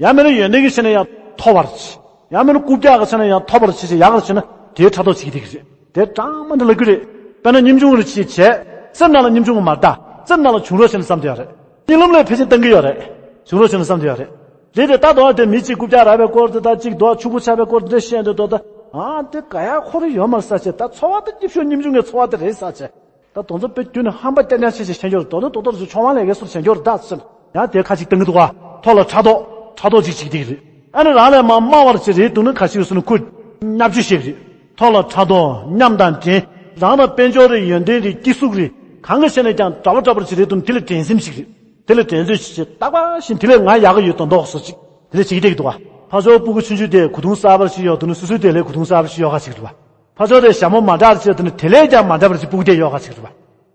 བྱེད། ཡང་མིན་ན་ཡོན་ཏན་གྱི་ཆ་ནས་ཡང་ཐོབ་པར་བྱེད། ཡང་མིན་ན་རྐུབ་བཀྱག་གི་ཆ་ནས་ཡང་ཐོབ་པར་བྱེད་ཅེས་ཡག་གར་བྱེད་ན་དེའི་ཕྲག་དོག་བྱེད་ཀྱི་དེ་རེད། དེ་གྲངས་མ་འདྲ་ལབ་རྒྱུ་རེད། དཔེར་ན་ཉམ་ཆུང་རེ་ཅིག་བྱས། སེམས་ནང་ལ་ཉམ་ཆུང་གི་མ་རེད་ད། སེམས་ནང་ལ་བྱུང་རོགས་བྱས་ན་བསམ་གྱི་ཡོད་རེད། གཉིད་ལམ་ལ་ཕལ་ཆེར་བཏང་གི་ཡོད་རེད། བྱུང་རོགས་བྱས་ན་བསམ་གྱི་ཡོད་རེད། རེད་དེ་ད་དོ་དེ་མི་གཅིག་རྐུབ་བཀྱག་རག་པའི་སྐོར་དེ་ད་གཅིག་དོ་ཕྱུག་པོ་ཆགས་པའི་སྐོར་དེ་འདྲ་བཤད་འདུག་དོ་ད། ཨ་དེ་ག་ཡག་ཁོ་རང་ཡོད་མ་རེད་ས་ཆེ། ད་འཚོ་བ་དེ་སྐྱིད་ཤོས་ཉམ་ཆུང་གི་འཚོ་བ་དེ་རེད་ས་ཆེ། ད་དོ་ཚོ་དཔེ་རྒྱུ་ནི་ཧམ་པ་རྐྱང་རྐྱང་ཆེ་ཆེ་བྱེད་རྒྱུ་རེད་དོ་ནི་དོ་དོར་ཚོ་ཆོ་མ་ལས་ཀའི་སོར་བྱེད་རྒྱུ་རེད་ད་ཟེར། ཡང་དེ་ཁ་ཅིག་བཏང་གི་འདུག་ག་ཐོ་ལ་ཕྲག་དོག་ཕྲག་དོག་ཅིག་བྱེད་ཀྱི་རེད། ཨ་ནི་རང་ལས་མ་དམའ་བར་བྱེད་རེད་འདུག་ན་ཁ་ཅིག་སོང་ན་ཁོས་བརྙས་བཅོས་བྱེད་ཀྱི་རེད། ཐོ་ལ་ཕྲག་དོག་ཉམས་དང་འགྲན། རང་ལ་དཔལ་འབྱོར་རེད་ཡོན་ཏན་རེད་སྐྱིད་གཟུགས་རེད་གང་ག་བྱས་ནས་ཀྱང་འདྲ་པོ་འདྲ་པོར་བྱེད་རེད་འདུག་ན་དེ་ལ་འགྲན་སེམས་ཤིག་རེད། དེ་ལ་འགྲན་རྩོད་བྱེད་བྱེད་རྟག་པར་བཞིན་དེ་ལས་ང་ཡག་གི་ཡོད་མདོག་མདོག་སོགས་ཅིག་དེ་ལས་བྱེད་ཀྱི་བསྡད་ཀྱི་འདུག་ག་ཕར་ཕྱོགས་སྤུ་གུ་ཆུང་ཆུང་དེ་གོས་ཐུང་གསར་པར་ཞིག་ཡོད་འདུག་ན་སོ་སོའི་དེ་ལས་གོས་ཐུང་གསར་པར་ཞིག་ཡོད་ག་ཅིག་རེད་བ། ཕར་ཕྱོགས་དེ་ཞྭ་མོ་མ་འདྲ་བ་ཅིག་ཡོད་འདུག་ན་དེ་ལས་ཀྱང་མ་འདྲ་བ་ཅིག་སྤུ་གུ་དེ་ཡོད་ག་ཅིག་རེད་བ།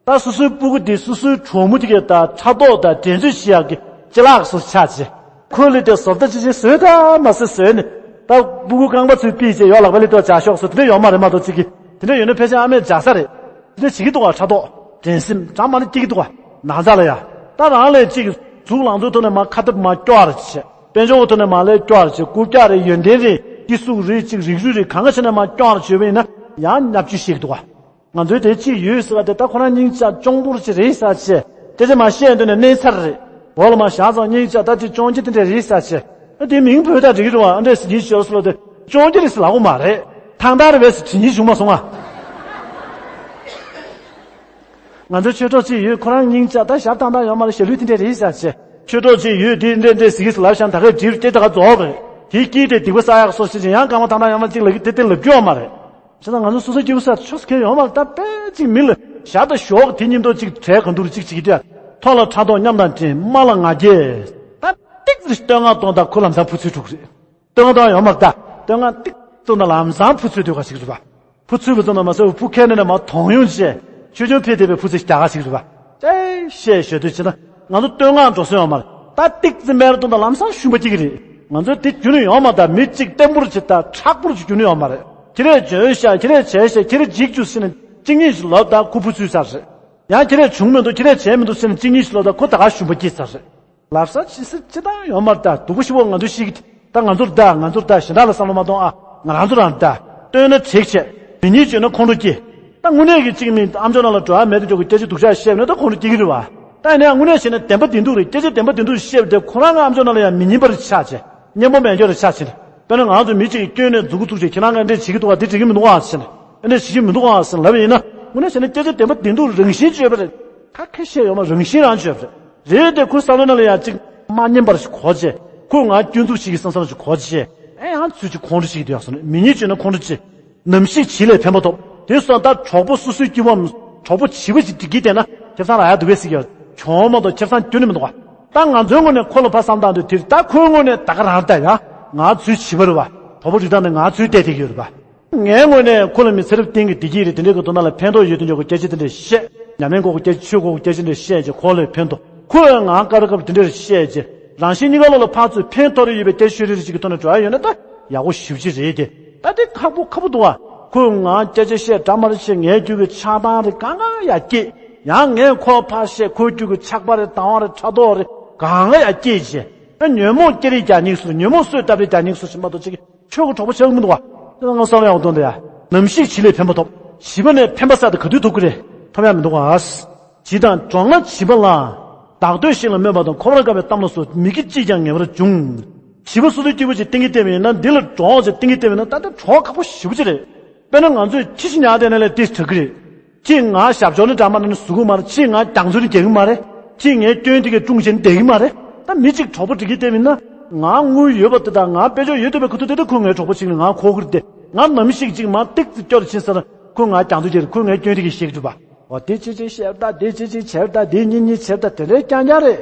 ད་སོ་སོའི་སྤུ་གུ་དེ་སོ་སོའི་གྲོགས་མོ་དེ་གས་ད་ཕྲག་དོག་དང་འགྲན་རྩོད་བྱེད་ཡག་གི་ཅི་ལག་སོ་ཆགས་བྱས། ཁོ་ལས་དེ་བཟོ་ལྟ་ཅི་ཅི་བཟོས་ད་མ་བཟོས་བཟོས་ནས་ད་སྤུ་གུ་རྐང་པ་ཚོས་ཕུད་བྱས་ཡོ་ལག་པ་ལས་ཏོ་བྱ་ཤོག་སོ་དེ་འདྲ་ཡོད་མ་རེད་མ་གཏོགས་ཅིག་གི་དེ་འདྲ་ཡོད་ན་ཕལ་ཆེར་ཨ་མས་བྱ་ས་རེད། དེ་འདྲ་བྱེད་ཀྱི་འདུག་ག་ཕྲག་དོག་འགྲན་སེམས་གྲངས་མང་ནས་སྐྱེ་གི་འདུག་ག་ནང་ཚ་ལ་ཡ། ད་རང་ལས་ཅིག་གཟུགས་ལང་ཚོའི་ཐོག་ནས་མ་ཁ་ཐབས་མ་སྐྱོ་བ་རེ་བྱེད། དཔལ་འབྱོར་གྱི་ཐོག་ནས་མ་ལས་སྐྱོ་བ་རེ་བྱེད་རྐུབ་བཀྱག་རེ་ཡོན་ཏན་རེ་སྐྱིད་གཟུགས་རེ་ཅིག་རིགས་རུས་རེ་གང་ག་བྱས་ནས་མ་སྐྱོ་བ་རེ་བྱེད་པ་ཡིན་ན་ཡང་བརྙས་བཅོས་བྱེད་ཀྱི་འདུག་ག་ང་ཚོའི་དེ་གཅིག་ཡོད་ཟེར་བ་དེ་ད་ཁོ་རང་སྙིང་རྗེ་གཅོང་པོར་ཅིག་རེད་ཟེར་བྱས་སྐད་ཆ་མ་བཤད་འདོད་ནས་གནས་ཚར་རེད། འོ་ལ་མ་བཞག་ཙང་སྙིང་རྗེ་ད་དེ་གཅོང་ཁྱི་དེ་འདྲ་རེད་ཟེར་བྱས་ཨ་དེ་མིང་བོས་ད་འགྲིག་གི་རེད་བ། ཨ་འདྲས་སེ་ཉིན་ཤོར་སོ་ལ་དེ་གཅོང་ཁྱི་རེད་ཟེར་ལབ་གོ་མ་རེད། ཐང་ཐང་རེད་བས་སེ་དྲི་ཉིན་བྱུང་མ་སོང་ང་། ང་ཚོའི་ཆོས་གྲོགས་གཅིག་ཡོད་ཁོ་རང་སྙིང་རྗེ་ད་ཞབས་ཐང་ཐང་ཡོད་མ་རེད་ཞབས་ལུས་དེ་འདྲ་རེད་ཟེར་བྱས་ཆོས་གྲོགས་གཅིག་ཡོད་དེ་འདྲས་འདྲས་ཟེར་གི་ཟེར་ལབ་བཞག་ད་གས་འགྲིག་སྐད་ཆ་ག་རྫོགས་པ་རེད། དེའི་དཀྱིལ་དེ་སྡིག་པ་བསགས་ཡག་སོ་ཞེས་ཀྱི་ཡང་སྐར་མ་ཐང་ཐང་ཡོད་མ་གཅིག་ལབ་གི་དེ་དེ་ལབ་རྒྱུ་ཡོད་མ་རེད། བྱས་ཙང་ང་ཚོ་སོ་སོ་སྐྱིད་པོ་ས་ཆོས་སུ་ཁེལ་ཡོང་བ་ལ་ད་དཔེ་གཅིག་མི་ལ་ཞག་དང་ཞོགས་དེ་གཉིས་ཐོག་གཅིག་གྲལ་གང་འདུག་གཅིག་བྱེད་ཀྱི་དེ་ཐོག་ལ་ཕྲག་དོག་མཉམ་དང་འདྲེས་དམའ་ལ་ང་རྒྱལ། ད་ཏིག་ཙི་བསྟོད་བསྔགས་གཏོང་དང་ཁོ་ལམ་སང་ཕུ་ཚུལ་འཁྲུག་རེད། བསྟོད་བསྔགས་གཏོང་ཡོང་མ་ད་བསྟོད་བསྔགས་ཏིག་ཙི་ན་ལམ་སང་ཕུ་ཚུལ་སྡོད་ག་ཞིག་རེད་པ། ཕུ་ཚུལ་བུ་ཚོ་ན་མ་ཟེར་བུ་ཕུ་ཁས་ནས་ནས་མ་གདོང་ཡོང་བྱས་ཆོས་ཆུང་ཕེ་དེ་བའི་ཕུ་ཚུལ་རྒྱག་ག་ཞིག་རེད་པ། ཨེ་བཤད་ཞོད་དུས་ཕྱིན་ན་ང་ཚོ་བསྟོད་བསྔགས་འགྲོ་སོང་ཡོང་མ་རེད། ད་ཏིག་ཙི་མེར་གཏོང་དང་ལམ་སང་ཤུན་པ་སྐྱེ་གི་རེད། ང་ཚོ་དེ་རྒྱུན་ནས་ཡོང་མ་ད་མི་གཅིག་བརྟན་པོར་གྱི་ད་མཁྲེགས་པོར་གྱི་རྒྱུན་ནས་ཡོང་མ་རེད། ཁྱེད་རས་འཇོན་ཤག་ཁྱེད་རས་བྱས་ཤག་ཁྱེད་རས་འཇིགས་རྒྱུ་ཟེར་ནས་གཅིག་གཉིས་ཤིག་ལབ་ད་ཁོ་ཕུ་ཚུལ་ཚར་རེད། ཡང་ཁྱེད་རས་བྱུང་མི་འདུག་ཁྱེད་རས་བྱས་མི་འདུག་ཟེར་ནས་གཅིག་གཉིས་ཤིག་ལབ་ད་ཁོ་ད་ག་ཞུམ་པ་སྐྱེས་ཚར་རེད། ལབ་ས་ཇི་སྲིད་ཅི་ལྟར་ཡོད་མ་རེད་ད། སྡུག་པོ་ཞེ་པོ་ང་ཚོ་ཤེས་ཀྱི། ད་ང་ཚོར་ད་ང་ཚོར་ད་གཞན་དག་ལ་བསམ་བློ་མ་གཏོང་ཨ། ང་རང་ཚོ་རང་ད། བསྟོད་ན་དྲེགས་ཆེ། མི་ཉིད་བརྗོད་ན་ཁོང་ཁྲོ་སྐྱེ། ད་དངོས་གནས་ཀྱི་གཅིག་མིན་ཨ་མཆོག་ནང་ལ་འགྲོ་བ་མེད་དུ་འཇོག་གི་སྐད་ཆ་སྡུག་ཅག་བཤད་ན་ད་ཁོང་ཁྲོ་སྐྱེ་གི་རེད་བ། ད་ཡིན་ན་ཡང་དངོས་གནས་བྱས་ན་བདེན་པ་བདེན་སྡུག་རེད། སྐད་ཆ་བདེན་པ་བདེན་སྡུག་བཤད་པ་དེ་ཁོ་རང་གི་ཨ་མཆོག་ནང་ལ་ཡང་མི་སྙན་པ་རེ་ཆགས་བྱས། སྙན་པོ་མེད་འཇོག་རེ་ཆགས་བྱས། དཔེར་ན་ང་ཚོ་མི་གཅིག་གིས་སྐྱོན་ནས་མཛུབ་གུ་བཙུགས་བྱས་ཁྱེད་རང་གིས་འདྲ་བྱེད་ཀྱི་འདུག་བ་འདི་འགྲིག་གི་མི་འདུག་ཨ་ཟེར་ནས། འདྲ་བྱེད་ཀྱི་མི་འདུག་ཨ་ཟེར་ལབ་པ་ཡིན་ན་དངོས་གནས་བྱས་ན་སྐད་ཆ་བདེན་པ་བདེན་སྡུག་རང་བཞིན་བརྗོད་པ་རེད། ཁ་ཁ་བཤད་ཡོད་མ་རང་བཞིན་རང་བརྗོད་པ་རེད། རེད་དེ་ཁོའི་བསམ་བློ་ནང་ལ་ཡང་གཅིག་མ་སྙན་པར་ཞིག་གོ་བྱས། ཁོས་ང་སྐྱོན་འཛུགས་བྱེད་ཀྱི་བསམ་བསམ་ཞིག་གོ་བྱས། ཨེ་ཡང་ཚུལ་གྱིས་ཁོང་ཁྲོ་བྱེད་ཀྱི་འདུག་ཡག་སོང་ནས་མི་ཉིད་བྱས་ན་ཁོང་ཁྲོ་བྱེད། ནམ་ཞིག་བྱིས་ལས་ཕན་པ་ཐོབ། དེ་སོང་ད་གྲོགས་པོ་སོ་སོའི་སྐྱིད་པོའམ་གྲོགས་པོ་བྱིས་པ་ཞིག་སྒྲིག་གི་བསྡད་ན་ཁེ་བཟང་རག་ཡག་འདུག་པས་ཟེར་གྱི་ཡོད། གྱོང་མ་གཏོགས་ཁེ་བཟང་ཁྱོན་ནས་མི་འདུག་བ། ད་ང་ཚོའི་ངོས་ནས་ཁོ་ལ་ཕར་བསམ་བཏང་དུས་དེར་ད་ཁོའི་ངོས་ནས་ད་ག་རང་ད་ཡ། ང་ཚོའི་བྱིས་པ་རེད་བ། གྲོགས་པོ་སྒྲིག་སྟངས་ནི་ང་ཚོའི་བལྟས་བསྡད་ཀྱི་ཡོད་རེད་བ། ངའི་ངོས་ནས་ཁོ་ལ་མི་ཚེ་རབས་གཏན་གྱི་བདེ་སྐྱིད་རེད་དེ་འདྲའི་གི་དོན་དག་ལ་ཕན་ཐོགས་ཡོད་དེ་འཇོག་གི་སྐད་ཆ་དེ་འདྲ་བཤད། ཉམས་ལེན་སྐོར་གྱི་སྐད་ཆ་ཆོས་སྐོར་གྱི་སྐད་ཆ་འདྲ་བཤད་ཀྱི་ཁོ་ལ་ཕན་ཐོགས་ཁོས་ང་སྐབས་རེ་སྐབས་རེ་དེ་འདྲ་བཤད་ཀྱི་རང་བཞིན་གཉིས་ཀ་ལོག་ལ་ཕར་ཚུར་ཕན་ཐོགས་རེ་ཡོད་པའི་སྐད་ཆ་ཤོད་རེ་རེ་ཞིག་གི་ཐོག་ནས་འགྲོ་ཡ་ཡོད་ན་ད་ཡག་པོ་ཞེ་པོ་ཅིག་རེད་དེ། ད་དེ་ཁག་པོ་ཁག་པོ་འདུག་བ། ཁོས་ང་སྐད་ཆ་བཤད་འདྲ་མ་རེད་བཤད། ངའི་རྒྱུད་ཀྱི་ཆགས་སྡང་རེད་གང་ག་ཡ་སྐྱེས། ཡང་ངས་ཁོ་ཕར་བཤད། ཁོའི་རྒྱུད་ཀྱི་ཆགས་པ་རེད་སྡང་བ་རེད་ཕྲག་དོག་རེད་གང་ག་ཡ་སྐྱེས་བྱས། ཨ་ཉོན་མོངས་སྐྱེ་རིགས་ཀྱང་སྙེགས་སུ། ཉོན་མོངས་གསོས་བཏབ་རིགས་ཀྱང་སྙེགས་སུ་ཕྱིན་མ་གཏོགས་ཅིག་ཆོས་ཀྱི་གྲོགས་པོ་ཆགས་ཀྱི་མི་འདུག་བ། དེ་ང་བསམ་ཡག་དོན་དེ་ཡ། ནམ་ཞིག་བྱི་ལས་ཕན་པ་ཐོབ། བྱིས་པ་ནས་ཕན་པ་བསགས་ཏེ་ག་དུས་ཐོབ་ཀྱི་རེད། ཐོབ་ཡག་མི་འདུག་བ། བྱིས་དང་གྲོགས་ན་བྱིས་པ་ལ། བདག་འདོད་བཞིན་ལ་སྨོད་པ་དང་། ཁོ་བར་དགའ་བའི་གཏམ་ལ་སོགས། མི་དགེ་ཅིས་ཀྱང་ངེས་པར་འབྱུང་། བྱིས་པ་སོ་སོའི་སྐྱེས་བུ་ཅིག་གཏན་འཁེལ་བལྟས་པ་ཡིན་ན། འདི་ལ་གྲོགས་ཅིག་གཏན་འཁེལ་བལྟས་པ་ཡིན་ན་ད་ལྟ་གྲོགས་ཁག་པོ་ཞེ་པོ་ཅིག་རེད། དཔེར་ན་ང་ཚོས་ཁྱི་ཞིག་ཉར་བསྡད་ན་ལས་དེ་དྲག་གི་རེད། ཁྱིས་ང་ཞབས་ཕྱོགས་ནས་འདྲ་མ་ནས་བཟུང་གི་མ་རེད། ཁྱིས་ང་རྒྱང་ཚོད་ནས་རྒྱག་གི་མ་རེད། ཁྱིས་ངའི་སྐྱོན་དེ་གས་བསྲུང་བྱས་ནས་བསྡད་ཀྱི་མ་རེད། ད་མི་གཅིག་གྲོགས་པོ་སྒྲིག་གི་བསྡད་པ་ཡིན་ན། ང་དངུལ་ཡོད་པ་དེ་དང་ང་དཔལ་འབྱོར་ཡོད་བསྡད་པའི་ཁུ་ཐུ་དེ་དེ་ཁོས་ངའི་གྲོགས་པོ་ཅིག་ནས་ང་གོ་གི་རེད་དེ། ང་ནམ་ཞིག་ཅིག་མར་ཏིག་ཙི་སྐྱོ་རུ་ཕྱིན་ས་ན་ཁོས་ང་རྒྱང་ཚོད་རྒྱག་རེད། ཁོས་ངའི་སྐྱོན་དེ་གས་བཤད་ཀྱི་འདུག་པ། འོ་དེ་ཅི་ཅི་བཤད་ད། དེ་ཅི་ཅི་བྱས་ད། དེ་གཉིས་གཉིས་བྱས་ད། དེ་འདྲའི་རྐྱང་རྐྱང་རེད།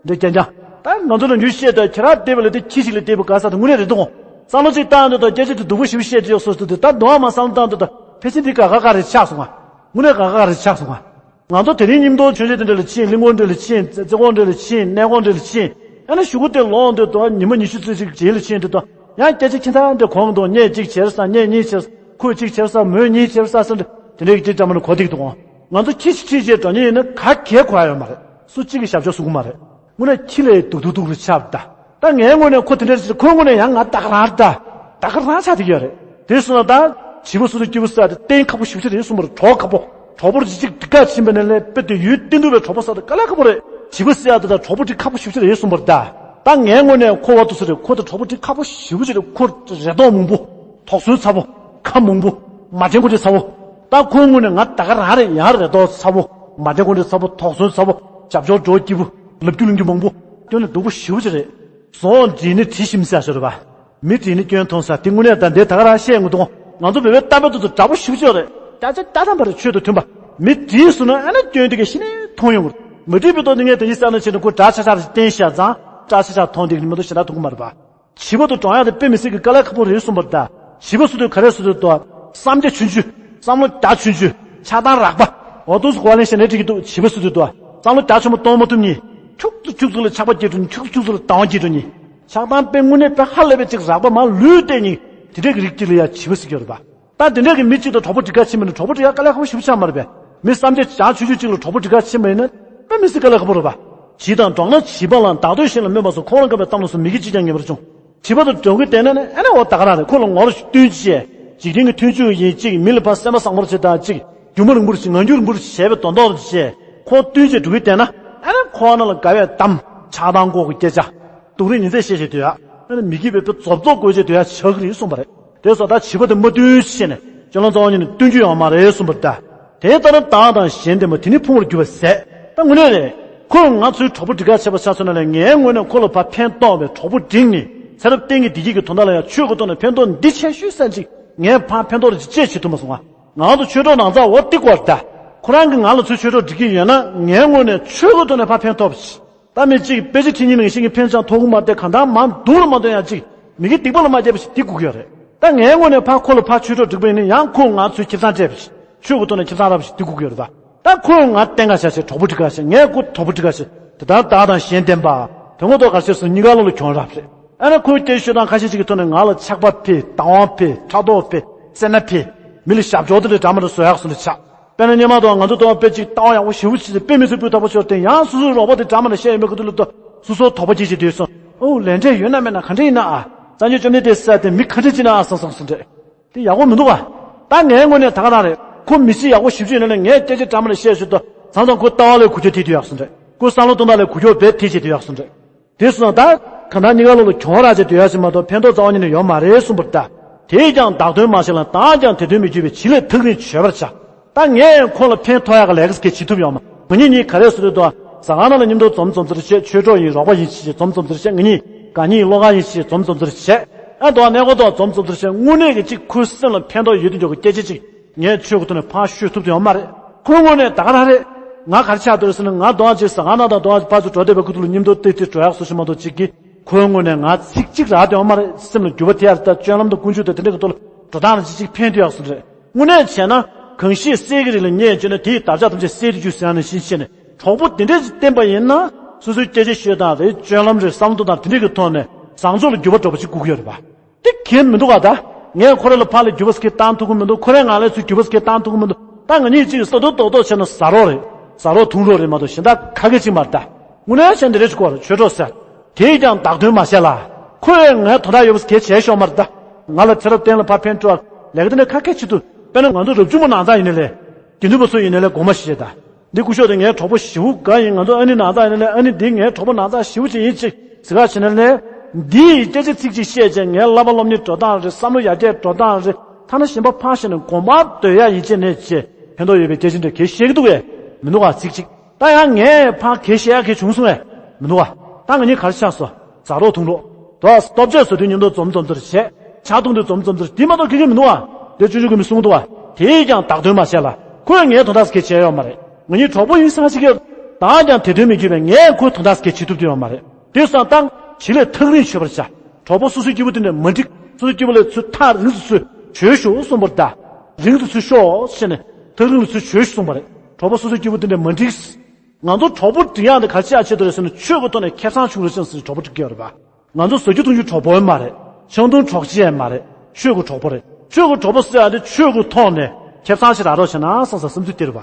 འདྲ་རྐྱང་རྐྱང་། ད་ང་ཚོ་ལ་ཉུལ་བཤད་ད། ཁྱེད་རང་བལྟས་པ་ལ་དེ་ཁྱི་ཞིག་ལ་བལྟས་པ་དགའ་ས་དང་དངོས་གནས་རེད་འདུག་བསམ་བློ་ཅིག་བཏང་དུས་ད་སྐད་ཆ་དེ་སྡུག་པོ་ཞིག་བཤད་ཀྱི་ཡོད་སོ་སོ་དེ། ད་དུང་མ་བསམ་བློ་བཏང་དུས་ད་ཕལ་ཆེར་འདི་དགའ་དགའ་དགའ་རེད་ཆགས་སོང་ང་། དངོས་གནས་དགའ་དགའ་རེད་ཆགས་སོང་ང་། ང་ཚོ་དེ་རིང་མཉམ་དུ་མཆོད་མཇལ་དེ་འདྲ་ལ་ཕྱིན། གླིང་སྐོར་འདྲ་ལ་ཕྱིན། རྩེ་སྐོར་འདྲ་ལ་ཕྱིན། གནས་སྐོར་འདྲ་ལ་ཕྱིན། ཡང་ན་གཞུག་གུ་དེ་ལོག་དུས་ད་ཉི་མ་ཉི་ཤུ་རྩ་གཅིག་རྗེས་ལ་ཕྱིན་དུས་ད་ཡང་སྐད་ཆ་ཁྱི་ཐག་འདྲ་གོ་གི་འདུག་ངས་གཅིག་བྱས་ས། ངས་གཉིས་བྱས་ས། ཁོས་གཅིག་བྱས་ས། མོས་གཉིས་བྱས་ས་ཟེར་འདྲ་དེ་འདྲའི་གཅིག་འདྲ་མ་ནས་གོ་བསྡད་ཀྱི་འདུག་ང་ཚོ་ཁྱི་ཞིག་ཁྲིད་བྱས་འགྲོ་མཁན་ཡིན་ན་ག་གེ་གོ་ཡ་ཡོད་མ་རེད། སུ་གཅིག་གིས་ཞབས་ཞུ་བཟོ་གི་མ་རེད། དངོས་གནས་ཁྱི་ལས་སྡུག་སྡུག་སྡུག་རུ་ཆགས་ད། ད་ངའི་ངོས་ནས་ཁོ་དེ་འདྲ་ཞིག་ཁོའི་ངོས་ནས་ཡང་ང་ད་ག་རང་ད། ད་ག་རང་ཆགས་བསྡད་ཀྱི་ཡོད་རེད། དེ་སོང་ན་ད་བྱིས་པ་སོ་སོའི་སྐྱེས་བུ་བསགས་ཏེ་བརྟེན་ཁག་པོ་ཞེ་པོ་ཅིག་རེད་གསུངས་པ་རེད། གྲོགས་ཁག་པོ། གྲོགས་པོར་ཅིག་སྒྲིག་ག་ཕྱིན་པ་ནས་ལས་དཔེ་དེ་ཡུལ་བརྟན་ཐུབ་པའི་གྲོགས་པོ་བསགས་ཏེ་དཀའ་ལས་ཁག་པོ་རེད། བྱིས་པ་བསགས་ཏེ་ད་གྲོགས་པོ་སྒྲིག་ཁག་པོ་ཞེ་པོ་ཅིག་རེད་གསུངས་པ་རེད་ད། ད་ངའི་ངོས་ནས་ཁོ་བ་དུ་སུ་རེད། ཁོ་ད་གྲོགས་པོ་སྒྲིག་ཁག་པོ་ཞེ་པོ་ཅིག་རེད། ཁོ་རེ་དོགས་མང་པོ། དོགས་ཟོན་ཚ་པོ། ཁ་མང་པོ། མ་དྲན་གོ་དྲན་ཚ་པོ། ད་ཁོའི་ངོས་ནས་ང་ད་ག་རང་རེད། ཡང་རེ་དོགས་ཚ་པོ། མ་དྲན་གོ་དྲན་ཚ་པོ། དོགས་ཟོན་ཚ་པོ། རྒྱབ་སྐྱོར་འགྲོ་སྐྱིད་པོ། ལབ་རྒྱུ་ལུང་རྒྱུ་མང་པོ། སྐྱོན་ནས་སྡུག་པོ་ཞེ་པོ་ཅིག་རེད། བཟོ་འདྲིས་ནི་དྲི་ཞིམ་ཟེར་ཞོར་བ། མི་འདྲིས་ནི་སྐྱོན་མཐོང་ཟེར་དེ་དངོས་གནས་ད་འདི་ད་ག་རང་བཤད་ཡོང་གི་འདུག་ང་ཚོ་བོད་པའི་ལྟ་བའི་ཐོག་ཏུ་དྲག་པོ་ཞེ་པོ་ཅིག་རེད། སྐད་ཆ་བརྡ་དམ་པ་རེད། ཆོས་དང་མཐུན་པ། མི་འདྲིས་སོང་ན་ཨ་ནི་སྐྱོན་དེ་ག་གཞི་ནས་མཐོང་ཡོང་གི་རེད། མི་འདྲིས་པའི་ཐོག་ནས་ངས་དེ་ཡིན་ཟེར་ན་བྱས་ན་ཁོ་འདྲ་ཆགས་ཆགས་རེ་བསྟན་བཞག་ཙང་འདྲ་ཆགས་ཆགས་མཐོང་བསྡད་ཀྱི་མི་འདུག་ཞེ་དྲག་ཐུག་གི་མ་རེད་པ། བྱིས་པ་དང་གྲོགས་ཡག་དེ་དཔེ་མི་སྲིད་ཀྱི་དཀའ་ལས་ཁག་པོ་རེད་གསུངས་པ་རེད་ད། བྱིས་པ་སུ་དུ་ག་རེ་སུ་དུ་དོ། བསམ་རྒྱ་ཆུང་ཆུང་། བསམ་བློ་རྒྱ་ཆུང་ཆུང་། ཆགས་སྡང་རགས་པ། འོ་དུས་སུ་གོ་བ་ལེན་ཤེས་ནས་འགྲིག་གི་འདུག་བྱིས་པ་སུ་དུ་དོ། བསམ་བློ་རྒྱ་ཆེན་པོ་གཏོང་མ་ཐུབ་ནི། ཁྱུག་ཙམ་ཁྱུག་ཙམ་ལ་ཆགས་པ་སྐྱེ་འགྲོ་ནི། ཁྱུག་ཙམ་ཁྱུག་ཙམ་ལ་སྡང་བ་སྐྱེ་འགྲོ་ནི། ཆགས་སྡང་དཔེ་དངོས་གནས་དཔེ་ཧ་ལས་པའི་ཅིག་རགས་པ་མ་ལུས་བལྟས་ནི། དེ་འདྲའི་གི་རིགས་ཅིག་ལ་ཡ་བྱིས་པ་ཟེར་གྱི་ཡོད་རེད་པ། ད་དེ་འདྲའི་གི་མི་གཅིག་དང་གྲོགས་པོ་སྒྲིག་ག་ཕྱིན་པ་ནི་གྲོགས་པོ་སྒྲིག་ཡ་དཀའ་ལས་ཁག་པོ་ཞེ་པོ་ཆགས་མ་རེད་པས། མི་བསམ་རྒྱ་བྱ་ཆུང་ཆུང་གཅིག་ལ་གྲོགས་པོ་སྒྲིག་ག་ཕྱིན་པ་ཡིན་ན་དཔེ་མི་སྲིད་དཀའ་ལས་ཁག་པོ་རེད་པ། བྱིས་དང་གྲོགས་ན་བྱིས་པ་ལ། བདག་འདོད་གཞན་ལ་སྨོད་པ་སོགས། ཁོ་བོར་དགའ་བའི་གཏམ་ལ་སོགས། མི་དགེ་ཅིས་ཀྱང་ངེས་པར་འབྱུང་། བྱིས་པ་དང་གྲོགས་ཀྱི་བསྡད་ན་ནི་ཨ་ནི་འོ་ད་ག་རང་རེད། ཁོ་ལ་ངོ་ར་བསྟུན་བྱས། འཇིག་རྟེན་གྱི་མཐུན་ཕྱོགས་ཡིན་གཅིག་མི་ལ་ཕར་སེམས་པ་བཟང་པོར་བྱེད་དང་གཅིག་རྒྱུ་མ་རིང་པོར་བྱེད། ངང་རྒྱུད་རིང་པོར་བྱས་པའི་དོན་དག་རེད་བྱས། ཁོ་བསྟུན་བྱས་འགྲོ་གི་བསྡད་ན་ཨ་ནི་ཁོ་ན་ལ་དགའ་བའི་གཏམ། ཆགས་སྡང་འགོག་གི་སྐད་ཆ། སྡུག་རུས་ཉིན་མཚན་བཤད་བྱེད་དུས་ཡ། ཨ་ནི་མི་དགེ་བའི་དཔེ་རྫོབ་རྫོབ་དགོས་བྱེད་དུས་ཡ་ཆགས་ཀྱི་རེད་གསུངས་པ་རེད། དེ་སོགས་ད་བྱིས་པ་དེ་མ་བསྟུན་བྱས་ནས་སྤྱོད་ལམ་རྩ་བ་ཉིད་ནས་བསྟུན་རྒྱུ་ཡོད་མ་རེད་གསུངས་པ་རེད་ད། དེ་ལྟར་བདག་དང་གཞན་བསྟེན་པ། དེ་ནི་ཕུང་བར་འགྱུར་བའི་ཟས། ད་དངོས་གནས་རེད། ཁོས་ང་ཚོའི་གྲོགས་པོ་སྒྲིག་ག་བྱེད་པ་ཆ་མཚོན་ན་ལས་ངའི་ངོས་ནས་ཁོ་ལ་ཕར་ཕན་ཐོགས་པའི་གྲོགས་པོ་བསྒྲིགས་ནས་ཚེ་རབས་གཏན་གྱི་བདེ་སྐྱིད་ཀྱི་དོན་དག་ལ་ཡང་ཆོས་ཀྱི་ཐོག་ནས་ཕན་ཐོགས་འདི་ཆེ་ཤོས་ཙམ་ཅིག་ངས་ཕར་ཕན་ཐོགས་རེ་ཅིག་བྱེད་ཐུབ་མ་སོང་ང་། ང་ཚོ་ཆོས་གྲོགས་ནང་ཚགས་འོ་ཏིག་བར་ད། ཁོ་རང་གིས་ང་ལ་ཚུར་ཆོས་གྲོགས་སྒྲིག་གི་ཡོད་ན་ངའི་ངོས་ནས་ཆོས་ཀྱི་ཐོག་ནས་ཕར་ཕན་ཐོགས་པ་ཞིག་ད་མི་གཅིག་དཔེ་ཆ་ཁྲིད་མཁན་ནང་བཞིན་གྱི་ཕན་ཅང་ཐོགས་ཀྱི་མ་སྟེ་གང་ལྟར་མར་སྡུག་ལ་མ་འདོན་ཡང་གཅིག་མི་དགེ་སྡིག་པ་ལ་མ་སྐྱེས་པ་ཞིག་འདི་དགོས་ཀྱི་ཡོད་རེད། ད་ངའི་ངོས་ནས་ཕར་ཁོ་ལ་ཕར་ཆོས་གྲོགས་སྒྲིག་པ་ཡིན་ན་ཡང་ཁོས་ང་ཚོའི་ཁེ་བཟང་སྤྲད་པ་ཞིག་ཆོས་ཀྱི་ཐོག་ནས་ཁེ་བཟང་རག་པ་ཞིག་འདི་དགོས་ཀྱི་ཡོད་རེད་པ། ད་ཁོས་ང་བསྟེན་ག་བྱ་ཞེས་གྲོགས་པོ་སྒྲིག་ག་བྱེད། ངས་ཁོ་གྲོགས་པོ་སྒྲིག་ག་བྱེད། དེ་ལྟར་བདག་དང་གཞན་བསྟེན་པ། དེ་ངོ་ཐོག་ག་ཤེས་སུ་གཉིས་ཀ་བློ་ལ་གྱོང་རག་རེད། ཨ་ནི་ཁོའི་སྐད་ཤོད་སྟངས་ཁ་ཤས་ཅིག་གི་ཐོག་ནས་ང་ལ་ཆགས་པ་འཕེལ། སྡང་བ་འཕེལ། ཕྲག་དོག་འཕེལ། སེར་སྣ་འཕེལ། མི་ལ་ཞབས་འཇོག་དེ་འདྲ་འདྲ་མ་འདྲ་བཟོ་ཡག་སོང་རེད་ཆགས། དཔེར་ན་སྔོན་མ་དང་ང་ཚོ་དང་དཔེ་གཅིག་ལྟ་བ་ཡག་པོ་ཞེ་པོ་ཅིག་དཔེ་མི་སྲིད་སྤུས་དག་པོ་ཤོར་ཏེ་ཡང་སོ་སོའི་རོགས་པ་དེ་འདྲ་མ་འདྲ་བཤད་ཡོད་མེད་ཁུ་ཐུག་ལ་ལྟ་སོ་སོར་དོགས་པ་སྐྱེས་བྱས་སྡོད་སོང་། ཨོ་ལས་འབྲས་ཡོད་ན་མེད་ན་ག་འདྲ་ཡིན་ན་ཨ། སངས་རྒྱས་བཅོམ་ལྡན་འདས་ཟེར་དེ་མི་ག་འདྲ་ཅིག་ན་ཨ་སང་སང་སོང་འདྲ། དེ་ཡག་པོ་མི་འདུག་ཨ། ད་ངའི་ངོས་ནས་ད་ག་རང་རེད། ཁོ་མི་ཚེ་ཡག་པོ་ཞེ་པོ་ཅིག་ཡོད་ན་ལས་ངས་སྐད་ཆ་འདྲ་མ་འདྲ་བཤད་ཞོར་དུ་བྱས་ཙང་ཁོའི་ལྟ་བ་ལ་འགུལ་སྐྱོད་ཐེབས་དུས་ཡག་སོང་འདྲ། ཁོའི་བསམ་བློ་གཏོང་སྟངས་ལ་འགུལ་སྐྱོད་རྦད་ཐེབས་བྱས་དུས་ཡག་སོང་འདྲ། དེ་སོང་ཙང་ད་གང་ལྟར་གཉིས་ཀ་བློ་ལ་གྱོང་རག་བྱས་སྡོད་ཡག་ཅིག་མ་གཏོགས་ཕན་ཐོགས་རྩ་བ་ཉིད་ནས་ཡོད་མ་རེད་གསུངས་པ་རེད་ད། དེས་ཀྱང་བདག་དོན་མ་ཤེས་ལ། བདག་ཀྱང་དེ་དོན་མི་འགྱུར་བས། བྱིས་ལས་ཐག་རིང་བྱོས་པར་བྱ། ད་ངས་ཁོ་ལ་ཕན་ཐོགས་ཡག་གི་ལས་ཀ་ཟེར་བྱེད་ཐུབ་ཡོད་མ། ང་གཉིས་གཉིས་ག་རེ་བཟོ་འདོད་འདུག་ཨ། ཟ་ཁང་ནང་ལ་མཉམ་དུ་འཛོམས་འཛོམས་ཚར་བྱས། ཆོས་གྲོགས་ཡིན་རོགས་པ་ཡིན་ཞེས་འཛོམས་འཛོམས་ཚར་བྱས། ང་གཉིས་དགའ་ཉེ་ཡིན་བློ་དགའ་ཡིན་ཞེས་འཛོམས་འཛོམས་ཚར་བྱས། ཨ་དོ་གནས་སྐོར་དུ་འཛོམས་འཛོམས་ཚར་བྱས། དངོས་གནས་ཀྱི་གཅིག་ཁོའི་སེམས་ལ་ཕན་ཐོགས་ཡོད་དུ་འཇོག་གི་སྐད་ཆ་གཅིག་ངས་ཆོས་ཀྱི་ཐོག་ནས་ཕར་ཤོད་ཐུབ་ཡོད་མ་རེད། ཁོའི་ངོས་ནས་ད་ག་རང་རེད། ང་ག་རེ་ཆགས་འདུག་ཟེར་ན། ང་དོ་གཅིག་ཟ་ཁང་ནང་དང་དོ་གཅིག་ཕར་ཚུར་འགྲོ་བསྡད་པའི་ཁུ་ཐུག་ལ་མཉམ་དུ་ཏིག་ཏིག་འགྲོ་ཡག་བཟོ་ཞིག་མ་གཏོགས་གཅིག་གིས་ཁོའི་ངོས་ནས་ང་ཚིག་གཅིག་རག་བསྡད་ཡོད་མ་རེད། སེམས་ལ་འགྱུར་བ་ཐེབས་ཡག་ད་སྤྱོད་ལམ་དང་ཀུན་སྤྱོད་དང་དེ་འདྲ་གི་ཐོག་ལ་འགྲོ་སྟངས་ལ་གཅིག་གཅིག་ཕན་ཐོགས་ཡག་བཟོ་རེད། དངོས་གནས་བྱས་ན་གང་ཞིག་གསེར་གྱི་རི་ལ་བསྙེས་བྱས་ན། དེའི་འདབ་ཆགས་ཐམས་ཅད་གསེར་དུ་འགྱུར་ཟེར་ཡག་ནང་བཞིན་བྱས་ནས། གྲོགས་པོ་དེ་འདྲས་ཞིག་བསྟེན་པ་ཡིན་ན་སོ་སོའི་སྐད་ཆ་ཤོད་སྟངས་རེད། སྤྱོད་ལམ་རེད། བསམ་བློ་གཏོང་སྟངས་དེ་འདྲས་ཀྱི་ཐོག་ནས་བཟང་ཕྱོགས་ལ་འགྱུར་བ་འགྲོ་བ་ཞིག་དགོས་ཀྱི་ཡོད་རེད་པ། དེ་གལ་མི་འདུག་ག་ད། ངས་ཁོ་རང་ལ་ཕར་ལ་འགྱུར་བ་སྐད་བཏང་ཐུབ་ཀྱི་མི་འདུག་ཁོ་རང་ང་ལ་ཚུར་འགྱུར་བ་སྐད་བཏང་ཐུབ་ཀྱི་མི་འདུག་ད་ང་གཉིས་གཅིག་ས་རྡོ་རྡོག་རྡོག་བྱས་ན་ཟ་རོགས་རེད། ཟ་རོགས་འཐུང་རོགས་རེད་མ་གཏོགས་གཞན་དག་ཁ་སྐད་གཅིག་མ་རེད་ད། དངོས་གནས་བྱས་ན་འདི་རེད་ཅིག་གོ་རེད་ཆོས་གྲོགས་ཟེར། དེས་ཀྱང་བདག་དོན་མ་བྱས་ལ། ཁོས་ངའི་དོན་དག་ཡོད་པ་གལ་ཆེ་ཤོས་མ་རེད་ད། ང་ལ་ཚེ་རབས་གཏན་ལ་ཕར་ཕན་སྤྲོ་བ་ལས་ཀ་དེ་ནས་ཁ་སྐད་ཆེད་དུ་དཔེར་ན་ང་ཚོ་རབ་བྱུང་པ་ནང་ཚང་ཡིན་ནའི་ལས། དགེ་འདུན་པ་ཚོ་ཡིན་ནའི་ལས་དགོངས་པ་བཞེས་ད། འདི་སྐུ་ཞབས་དེ་ངའི་གྲོགས་པོ་ཞེ་པོ་འགའ་ཡིན། ང་ཚོ་ཨ་ནི་ནང་ཚང་ཡིན་ནའི་ལས་ཨ་ནི་འདི་ངའི་གྲོགས་པོ་ནང་ཚང་ཞེ་པོ་ཅིག་ཡིན་ཅིག་ཟེར་ག་བྱས་ནའི་ལས། འདིའི་སྐད་ཆ་ཚིག་གཅིག་བཤད་བྱས་ངའི་བསླབ་པ་སློབ་གཉེར་འགྲོ་སྟངས་རེད། བསམ་བློ་ཡར་རྒྱས་འགྲོ་སྟངས་རེད། ཐ་ན་གཞན་པ་ཕར་བཤད་ནས་དགོངས་པ་འདོད་ཡ་ཡིན་ཅེ་ནས་ཅེ་ཕན་ཐོགས་ཡོད་པའི་སྐད་ཆ་འདྲ་གལ་བཤད་ཀྱི་འདུག་གས། མི་འདུག་ག་ཚིག་གཅིག་ད་ཡང་ངས་ཕར་གལ་བཤད་ཡ་གལ་བྱུང་སོང་ངས། མི་འདུག་ག་ད་ང་གཉིས་ག་རེ་ཆགས་སོང་། ཟ་རོགས་འཐུང་རོགས། དོ་ལྟོ་ཆས་བཟོ་དུས་མཉམ་དུ་འཛོམས་འཛོམས་ཚོར་བྱས། ཇ་འཐུང་དུས་འཛོམས་འཛོམས་ཚོར་དེ་མ་གཏོགས་གལ་ཆེ་མི་འདུག་ག་དེ་ཆུང་ཆུང་གི་མི་གསུང་འདུག་ག་དེས་ཀྱང་བདག་དོན་མ་བྱས་ལ། ཁོས་ངའི་དོན་དག་གལ་བྱས་ཡོད་མ་རེད། ང་གཉིས་གྲོགས་པོ་ཡིན་ས་ཅིག་ཡོད། ད་ཀྱང་དེ་དོན་མི་འགྱུར་བས་ངས་ཁོའི་དོན་དག་གལ་བྱེད་ཐུབ་ཀྱི་ཡོད་མ་རེད། དེ་སོང་ཙང་ཇི་ལས་ཐག་རིང་ཆོད་པར་བྱ། གྲོགས་པོ་སོ་སོའི་སྐྱིད་པོ་དེ་འདྲ་མ་འགྲིག་སོ་སོའི་སྐྱིད་པོ་ལས་ཚུར་ཐག་རིང་དུ་ཚུར་བྱོས་ཤོག་གསུངས་པར་གདའ། རིང་དུ་ཚུར་ཤོག་ཟེར་ནས་ཐག་རིང་ལ་ཚུར་བྱོས་ཤོག་གསུངས་པ་རེད། གྲོགས་པོ་སོ་སོའི་སྐྱིད་པོ་དེ་འདྲ་མ་འགྲིག་ང་ཚོ་གྲོགས་པོ་སྒྲིག་ཡག་འདི་ག་ཅི་ཡག་ཆེད་དུ་རེད་ཟེར་ན་ཆོས་ཀྱི་ཐོག་ནས་ཁེ་བཟང་ཕྱུག་རོགས་ཅན་ཟེར་གྲོགས་པོ་སྒྲིག་གི་ཡོད་རེད་པ། ང་ཚོ་ཟ་རྒྱུ་འཐུང་རྒྱུ་གྲོགས་པོ་ཡང་མ་རེད། ཆང་འཐུང་གྲོགས་མཆེད་ཡང་མ་རེད། ཆོས་ཀྱི་གྲོགས་པོ་རེད། ཆོས་ཀྱི་གྲོགས་པོ་ཟེར་ཡག་འདི་ཆོས་ཀྱི་ཐོག་ནས་ཁེ་བཟང་ཞིག་རག་རོགས་བྱས་ན་བསམ་བསམ་བསམ་ཚུལ་དེ་རེད་པ།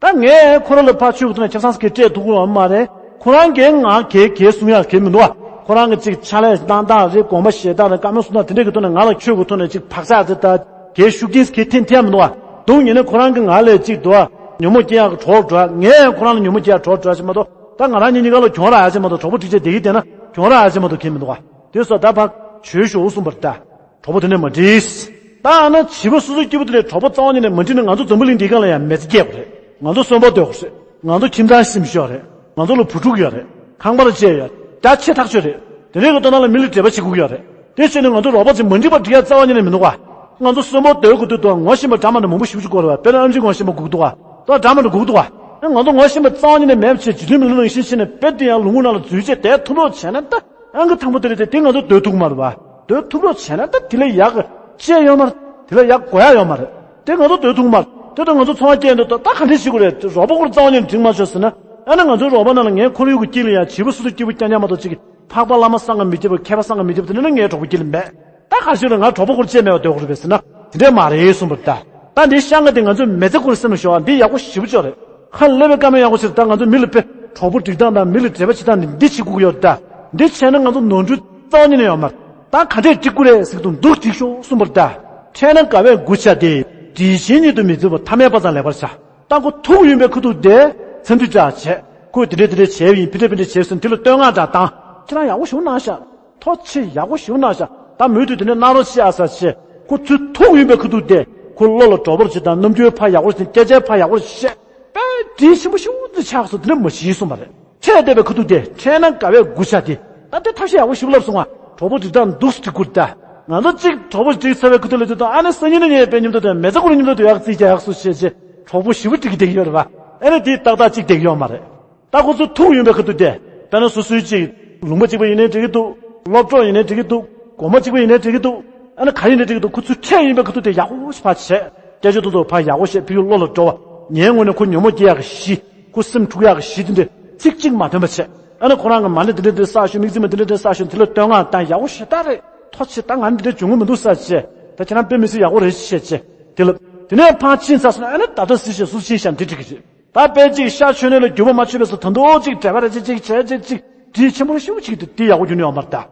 ད་ངས་ཁོ་རང་ལ་ཕར་ཆོས་ཀྱི་ཐོག་ནས་ཁེ་བཟང་ཟེར་གྱི་སྤྲད་ཐུབ་ཀྱི་ཡོད་མ་རེད། ཁོ་རང་གིས་ང་གས་གས་གསུང་ཡག་གས་མི་འདུག་བ། ཁོ་རང་གི་ཅིག་ཕྱག་ལས་གནང་སྟངས་རེད། དགོངས་པ་བཞེས་སྟངས་རེད། བཀའ་མོལ་གསུང་སྟངས་དེ་འདྲས་ཀྱི་ཐོག་ནས་ང་ལ་ཆོས་ཀྱི་ཐོག་ནས་ཅིག་བག་ཆགས་རེད་ད། གས་ཤུགས་རྐྱེན་གས་འཐེན་འཐེན་མི་འདུག་བ། སྡུག་ཉེས་ནས་ཁོ་རང་གིས་ང་ལ་ཅིག་འདུག་བ། ཉོན་མོངས་སྐྱེ་ཡག་གི་གྲོགས་འགྲོ་ཡག་ངས་ཁོ་རང་ལ་ཉོན་མོངས་སྐྱེ་ཡག་གྲོགས་འགྲོ་ཡག་ཅིག་མ་གཏོགས། ད་ང་རང་གཉིས་གཉིས་ཀ་ལ་གྱོང་རག་ཡག་ཅིག་མ་གཏོགས། གྲོགས་པོ་སྒྲིག་བྱས་བསྡད་ཀྱི་བསྡད་ན་གྱོང་རག་ཡག་ཅིག་མ་གཏོགས་གས་མི་འདུག་བ། དེ་སོགས་ད་ཕར་བྱོས་ཤོག་གསུངས་པར་གདའ། གྲོགས་པོ་དེ་འདྲས་མ་འགྲིག་ད་ཨ་ན་བྱིས་པ་སོ་སོའི་སྐྱིད་པོ་དེ་ལས་གྲོགས་པོ་རྩ་བ་ཉིད་ནས་མ་འགྲིག་ན་ང་ཚོ་འཛམ་བུ་གླིང་འདིའི་སྒང་ལ་ཡང་མི་ཚེ་སྐྱེལ་དགོས་རེད། ང་ཚོ་གསོན་པོ་སྡོད་དགོས་རེད། ང་ཚོ་ཁྱིམ་ཚང་ཞིག་ཡོད་རེད། ང་ཚོ་ལ་བུ་ཕྲུག་ཡོད་རེད། ཁང་པ་ལ་སྐྱེས་ཡོད། ད་ཆེ་ཐག་ཆོད་རེད། དེ་འདྲའི་གི་ལྟ་ན་ལ་མི་ལ་འབྲེལ་བ་བྱེད་དགོས་ཀྱི་ཡོད་རེད། དེ་བྱས་ནས་ང་ཚོ་རོགས་པ་ཚོས་མ་འགྲིག་པ་འགྲིག་ཡ་རྩ་བ་ཉིད་ནས་མི་འདུག་ག་ང་ཚོ་གསོན་པོ་སྡོད་དགོས་དུས་དུ་ངོ་ཤེས་པ་འདྲ་མི་འདྲ་མང་པོ་ཞེ་པོ་ཅིག་དགོས་རེད་བ། དཔེར་ན་ཨམ་ཆི་ངོ་ཤེས་པ་སྒུག་འདུག་ག་ད་འདྲ་མི་འདྲ་སྒུག་འདུག་ག་ང་ཚོ་ངོ་ཤེས་པ་རྩ་བ་ཉིད་ནས་མེད་པ་བྱས། རྗེ་བཙུན་མི་ལ་ནང་བཞིན་བྱས་ནས་དཔེ་དེ་ཡང་ལུང་ཁུག་ནང་ལ་འཛུལ་བྱས་བསྡད་ཐུབ་རོགས་བྱས་ན་ད། ཨང་ཀི་དང་པོ་དེ་རེད་དེ། དེ་ང་ཚོ་སྡོད་ཐུབ་ཀྱི་མ་རེད་བ། སྡོད་ཐུབ་རོགས་བྱས་ན་ད་དེ་ལས་ཡག་གི་ཅི་ཡང་ཡོད་མ་རེད། དེ་ལས་ཡག་དགོས་ཡ་ཡོད་མ་རེད། དེ་ང་ཚོ་སྡོད་ཐུབ་ཀྱི་མ་རེད། དེ་ད་ང་ཚོ་འཚོ་བ་སྐྱེལ་འདོད་ད་ད་ག་འདྲས་བྱེད་དགོས་རེད། རོགས་པ་སྐོར་རྩ་བ་ཉིད་ནས་འགྲིག་མ་བྱུང་ཟེར་ན། ཨ་ནི་ང་ཚོའི་རོགས་པ་ནང་ལ་ངའི་ཁོར་ཡུག་གི་དཀྱིལ་ལ་ཡང་བྱིས་པ་སོ་སོ་སྐྱིད་པོ་རྐྱང་རྐྱང་མ་གཏོགས་ཅིག་འཕགས་པ་བླ་མ་སངས་རྒྱས་མི་སྐྱིད་པ། མཁས་པ་སངས་རྒྱས་མི་སྐྱིད་པ་དེ་འདྲ་ནི་ངའི་གྲོགས་པོ་དཀྱིལ་ལ་མེད། ད་ག་ཞིག་རེད། ང་གྲོགས་པོ་སྐོར་བྱས་མེད་པ་སྡོད་དགོས་རེད་པས་ཟེར་ན། དེ་འདྲས་མ་རེད་གསུངས་པ་རེད་ད། ད་འདི་ཤ་ང་དེ་ང་ཚོའི་མི་ཚེ་སྐོར་སེམས་ལ་ཤོར་བ་འདི་ཡག་པོ་ཞེ་པོ་ཅིག་རེད། ཧ་ལས་པའི་བཀའ་མོལ་ཡག་པོ་ཞིག་རེད། ད་ང་ཚོ་མི་ལ་དཔེ་གྲོགས་པོ་སྒྲིག་སྟངས་དང་མི་ལ་འབྲེལ་བ་བྱེད་སྟངས་འདི་འདི་བྱེད་དགོས་ཀྱི་ཡོད་རེད་ད། འདི་བྱས་ན་ང་ཚོ་ནོར་འཁྲུལ་རྩ་བ་ཉིད་ནས་ཡོད་མ་རེད། ད་ག་འདྲས་སྒྲིག་དགོས་རེད་ཟེར་གྱི་འདུག་འདུག་སྒྲིག་ཤོག་གསུངས་པ་རེད་ད། འཕྲད་ན་དགའ་བས་མགུ་བྱ་སྟེ། དྲིན་ཆེན་ཉིད་དུ་མི་བརྩི་བར་ཐ་མལ་པ་ཙམ་ལེགས་པར་བྱ། ད་ཁོ་ཐུག་ཡོང་པའི་ཁ་ཐུག་དེ་འཚམས་འདྲི་འདྲ་བྱས། ཁོས་དེ་འདྲས་དེ་འདྲས་བྱས་ཡིན། ཕི་འདྲས་ཕི་འདྲས་བྱས་སོང་། དེ་ལ་བསྟོད་བསྔགས་འདྲ་བཏང་། ཁྱེད་རང་ཡག་པོ་ཞེ་པོ་གནང་ཤག་ཐུགས་རྗེ་ཆེ། ཡག་པོ་ཞེ་པོ་གནང་ཤག་ད་མུ་མཐུད་དེ་འདྲས་གནང་རོགས་བྱེད་ཨ་ཟེར་བྱས། ཁོ་ཚུར་ཐུག་ཡོང་པའི་ཁ་ཐུག་དེ་ཁོ་བློ་ལ་འགྲོ་བར་བྱེད་དང་། རྣམ་འགྱུར་ཕར་ཡག་པོ་བྱེད། སྐད་ཆ་ཕར་ཡག་པོ་བཤད། དཔེ་དྲིན་ཆེན་པོ་ཞེ་པོ་ཅིག་ཆགས་སོང་། དེ་འདྲས་མ་བྱས་གསུངས་པ་རེད། འཕྲད་བསྡད་པའི་ཁ་ཐུག་དེ། འཕྲད་ན་དགའ་བས་མགུ་བྱ་སྟེ། ད་དེ་ཐབས་ཤེས་ཡག་པོ་ཞེ་པོ་ལབ་སོང་ང་། གྲོགས་པོ་སྒྲིག་སྟངས་འདུག་སེ་སྒྲིག་དགོས་རེད་ད། ང་ཚོ་གཅིག་གྲོགས་པོ་སྒྲིག་ཚར་བའི་ཁ་ཐུག་ལ་དེ་དང་ཨ་ནི་སང་ཉིན་ནས་ངས་དཔེ་མཉམ་དུ་དེ་མི་ཚེ་ཁོ་རང་མཉམ་དུ་སྡོད་ཡག་རྩིས་རྒྱག་ཡག་སོ་བྱས་བྱས་གྲོགས་པོ་ཞེ་པོ་སྒྲིག་གི་བསྡད་ཀྱི་ཡོད་རེད་པ། ཨ་ནི་དེ་ཏག་ཏག་གཅིག་བསྡད་ཀྱི་ཡོད་མ་རེད། ད་ཁོ་ཚོ་ཐུག་ཡོང་པའི་ཁ་ཐུག་དེ། དཔེར་ན་སོ་སོའི་གཅིག་ལུང་པ་གཅིག་པ་ཡིན་ནའི་འགྲིག་གི་འདུག་སློབ་གྲོགས་ཡིན་ནའི་འགྲིག་གི་འདུག་སྒོར་མོ་གཅིག་པ་ཡིན་ནའི་འགྲིག་གི་འདུག་ཨ་ནི་ག་ཡིན་ནའི་འགྲིག་གི་འདུག་ཁོ་ཚོས་འཕྲད་ཡོང་པའི་ཁ་ཐུག་དེ་ཡག་པོ་ཞིག་ཕར་བྱས། སྐད་ཆ་ཏོག་ཏོག་ཕར་ཡག་པོ་བཤད། ཕ་གིའི་བློ་ལ་འགྲོ་བ། ངའི་ངོས་ནས་ཁོ་ཉོན་མོངས་སྐྱེ་ཡག་གི་གཞི། ཁོ་སེམས་འཁྲུག་ཡག་གི་གཞི་དེ་འདྲ་ཚིག་གཅིག་མ་ཐོན་པ་བྱས། ཨ་ནི་ཁོ་རང་གི་མ་ཎི་དེ་འདྲ་འདྲ་བསགས་ཤོག་དམིགས་བརྩེ་མ་དེ་འདྲ་འདྲ་བསགས་ཤོག་དེ་ལ་བསྟོད་བསྔགས་བཏང་། ཡག་པོ་ཞེ་དྲག་རེད། ཐུགས་རྗེ་ཆེ། ད་ང་འདི་འདྲ་བྱུང་གི་མི་འདུག་ཟེར་བྱས། ད་ཁྱེད་རང་དཔེ་མི་སྲིད་ཡག་པོ་རེད་བྱས་བྱས། དེ་ལ། དེ་ནས་ཕར་ཕྱིན་ཚར་སོང་ན་ཨ་ནི་ད་ལྟ་གཟིགས་བྱས་སུ་ཕྱིན་ཤག་འདི་འགྲིག་གི་རེད། ད་དཔེ་གཅིག་ཤར་ཆོས་གནས་ལ་འགྱུར་བ་མ་ཆོད་པའི་སུ་ད་དུང་གཅིག་འབྲེལ་བ་རེ་བྱེད་ཅིག་བྱས་བྱེད་ཅིག་དྲིན་ཆེན་པོ་ཞེ་པོ་ཅིག་འདུག་དེ་ཡག་པོ་རྒྱུ་ནི་ཡོད་མ་རེད་ད།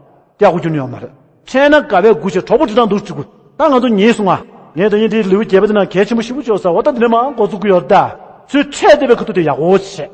ཡག་པོ་རྒྱུ་ནི་ཡོད་མ་རེད། འཕྲད་ན་དགའ་བས་མགུ་བྱ། གྲོགས་པོ་སྒྲིག་སྟངས་འདུག་སེ་སྒྲིག་དགོས། ད་ང་ཚོ་ཉལ་སོང་ང་། ངས་ད་ཡིན་དེའི་ལེའུ་བརྒྱད་པ་དེ་ནང་གལ་ཆེན་པོ་ཞེ་པོ་བྱུང་སོང་། འོ་ད་འདི་ནས་མར་འགོ་འཛུགས་ཀྱི་ཡོད་ད། ཚུར་འཕྲད་བསྡད་པའི་ཁ་ཐུག་དེ་ཡག་པོ་བྱས།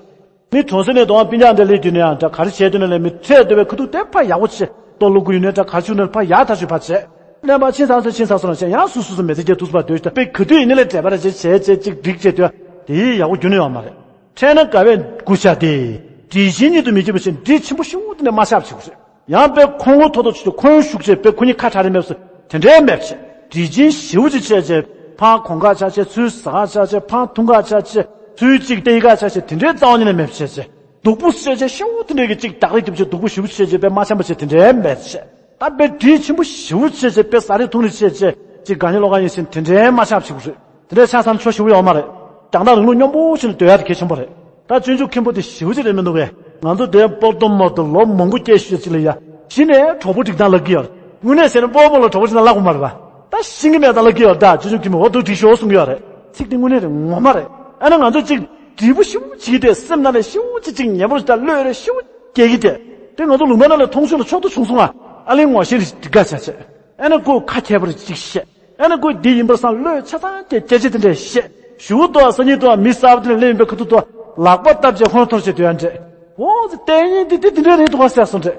མི་གྲོང་གསེབ་ནས་དོ་དམ་སྤུན་ཀྱག་འདྲ་སླེབས་དུས་ནས་ཡང་འདྲ་ག་རེ་བྱས་དུས་ནས་ལས། མི་འཕྲད་བསྡད་པའི་ཁ་ཐུག་དེ་ཕར་ཡག་པོ་བྱས། ལྟོ་བླུག་གི་ཡོད་ནའི་འདྲ་ག་རེ་བྱུང་ནའི་ཕར་ཡག་ཐག་ཆོད་ཕར་བྱས། ནས་ཕར་ཕྱིན་ཚར་སོང་ཕྱིན་ཚར་སོང་ལ་བྱས། ཡང་སོ་སོ་སོ་མི་ཚེ་སྐྱེལ་ཐུབ་པ་འདོད་ཤག་དཔེ་ག་དུས་ཡིན་ནའི་ལས་འབྲེལ་བ་རེ་བྱེད་བྱས་བྱས་ཅིག་འགྲིག་བྱས་དུས་དེ་ཡག་པོ་རྒྱུ་ནི་ཡོད་མ་རེད། འཕྲད་ན་དགའ་བས་མགུ་བྱ་སྟེ། དྲིན་ཆེན་ཉིད་དུ་མི་བརྩི་བ་བྱས། དྲིན་ཆེན་པོ་ཞེ་པོ་དེ་ནས་མ་ཆག་བྱེད་དགོས་རེད། ཡང་དཔེ་ཁོང་ཁོང་ཐོག་ཐོག་ཆུ་ཆུ་ཁོང་ཤུགས་ཆེ་དཔེ་ཁོ་གཉིས་ཁ་བྲལ་རེ་མེད་སོ་དེ་འདྲའི་མེད་བྱས། དྲིན་ཆེན་ཞེ་པོ་ཅིག་བྱས་བྱས། ཕར་གོན་ཁ་ཆག་བྱས། ཚུར་ཟ་ཁ་ཆག་བྱས། ཕར་འཐུང་ཁ་ཆག་བྱས། ཚུར་གཅིག་བལྟས་ཁ་ཆག་བྱས། དེ་འདྲའི་རྩ་བ་ཉིད་ནས་མེད་བྱས་བྱས། སྡུག་པོ་བཤད་བྱས་ཤོག་དེ་འདྲའི་གི་གཅིག་བདག་རེ་རྒྱབ་བྱས་སྡུག་པོ་ཞེ་པོ་བཤད་བྱས་དཔེ་མ་འཆམ་པ་བྱས་དེ་འདྲའི་མེད་བྱས། ད་དཔེ་དྲིན་ཆེན་པོ་ཞེ་པོ་བྱས་བྱས་དཔེ་ཟ་རེས་འཐུང་རེས་བྱས་བྱས་གཅིག་དགའ་ཉེ་ལོག་ག་ཡིན་ཟེར་དེ་འདྲའི་མ་ཆག་བྱེད་དགོས་རེད། དེ་འདྲའི་ཆགས་ས་ན་ཆོ་ཞེ་པོ་ཡོད་མ་རེད། རྒྱང་ཐག་རིང་ལུགས་སྙོམས་པོ་ཞིག་ནས་སྡོད་ཡ་དེ་གལ་ཆེན་པོ་རེད། ད་སྤྱོད་འཇུག་མཁན་པོ་དེ་ཞེ་པོ་ཅིག་རེད་མི་འདུག་གས། ང་ཚོ་དེ་སྤོ་ཏོ་མོ་ཏོ་ལོ་མང་པོ་སྐྱེས་ཤོས་ཅིག་ལ་ཡ་གཞི་ནས་གྲོགས་པོ་སྒྲིག་སྟངས་ལབ་ཀྱི་ཡོད་རེད། དངོས་གནས་ཟེར་ན་སྤོ་མོ་ལ་གྲོགས་པོ་སྒྲིག་སྟངས་ལབ་དགོས་མ་རེད་པ། ད་ཤིང་གི་མེ་ཏོག་ལ་སྐྱེ་བ་ད་ཅོ་ཅོ་གི་མོ་འོ་དུ་འགྲིག་ཤོག་གསུང་གི་ཡོད་རེད། ཚིག་དེ་དངོས་གནས་རེད་ངོ་མ་རེད། ཨ་ན་ང་ཚོ་གཅིག་འབྲས་བུ་ཞིབ་བྱེད་ཀྱི་དེ་སེམས་ནང་ལ་ཞིབ་ཅིག་གཅིག་ཉེ་པོ་ཞིག་ད་བློས་རེ་ཞིབ་སྐྱེ་གི་དེ། དེ་ང་ཚོ་ལུང་པ་ནང་ལ་མཐོང་ཆོས་ལ་ཕྱོགས་བསྡུ་བྱུང་སོང་ང་། ཨ་ལེ་ངོ་ཤེས་རེ་འགྲིག་ག་བྱ་བྱེད། ཨ་ན་ཁོས་ཁ་ཁྱད་པར་ཅིག་བཤད། ཨ་ན་ཁོས་འདི་ཡིན་པར་བསམ་བློས་ཆ་ཚང་སྐྱེ་སྐྱེ་ཆེ་དེ་འདྲས་བཤད། ཞུ་བོ་ཏོ་སང་ཉིན་ཏོ་མི་གསར་པ་དེ་ལ་སླེབས་ཡིན་པའི་ཁ་ཐུག་ཏོ་ལག་པ་བཏབ་རྗེས་ཁོང་ཐོར་བྱེད་དུ་ཡང་འདྲས། འོ་ཙི་ལྟས་ངན་འདི་འདི་འདི་འདྲས་རེད་འདུག་ག་ཟེར་སོང་འདྲས།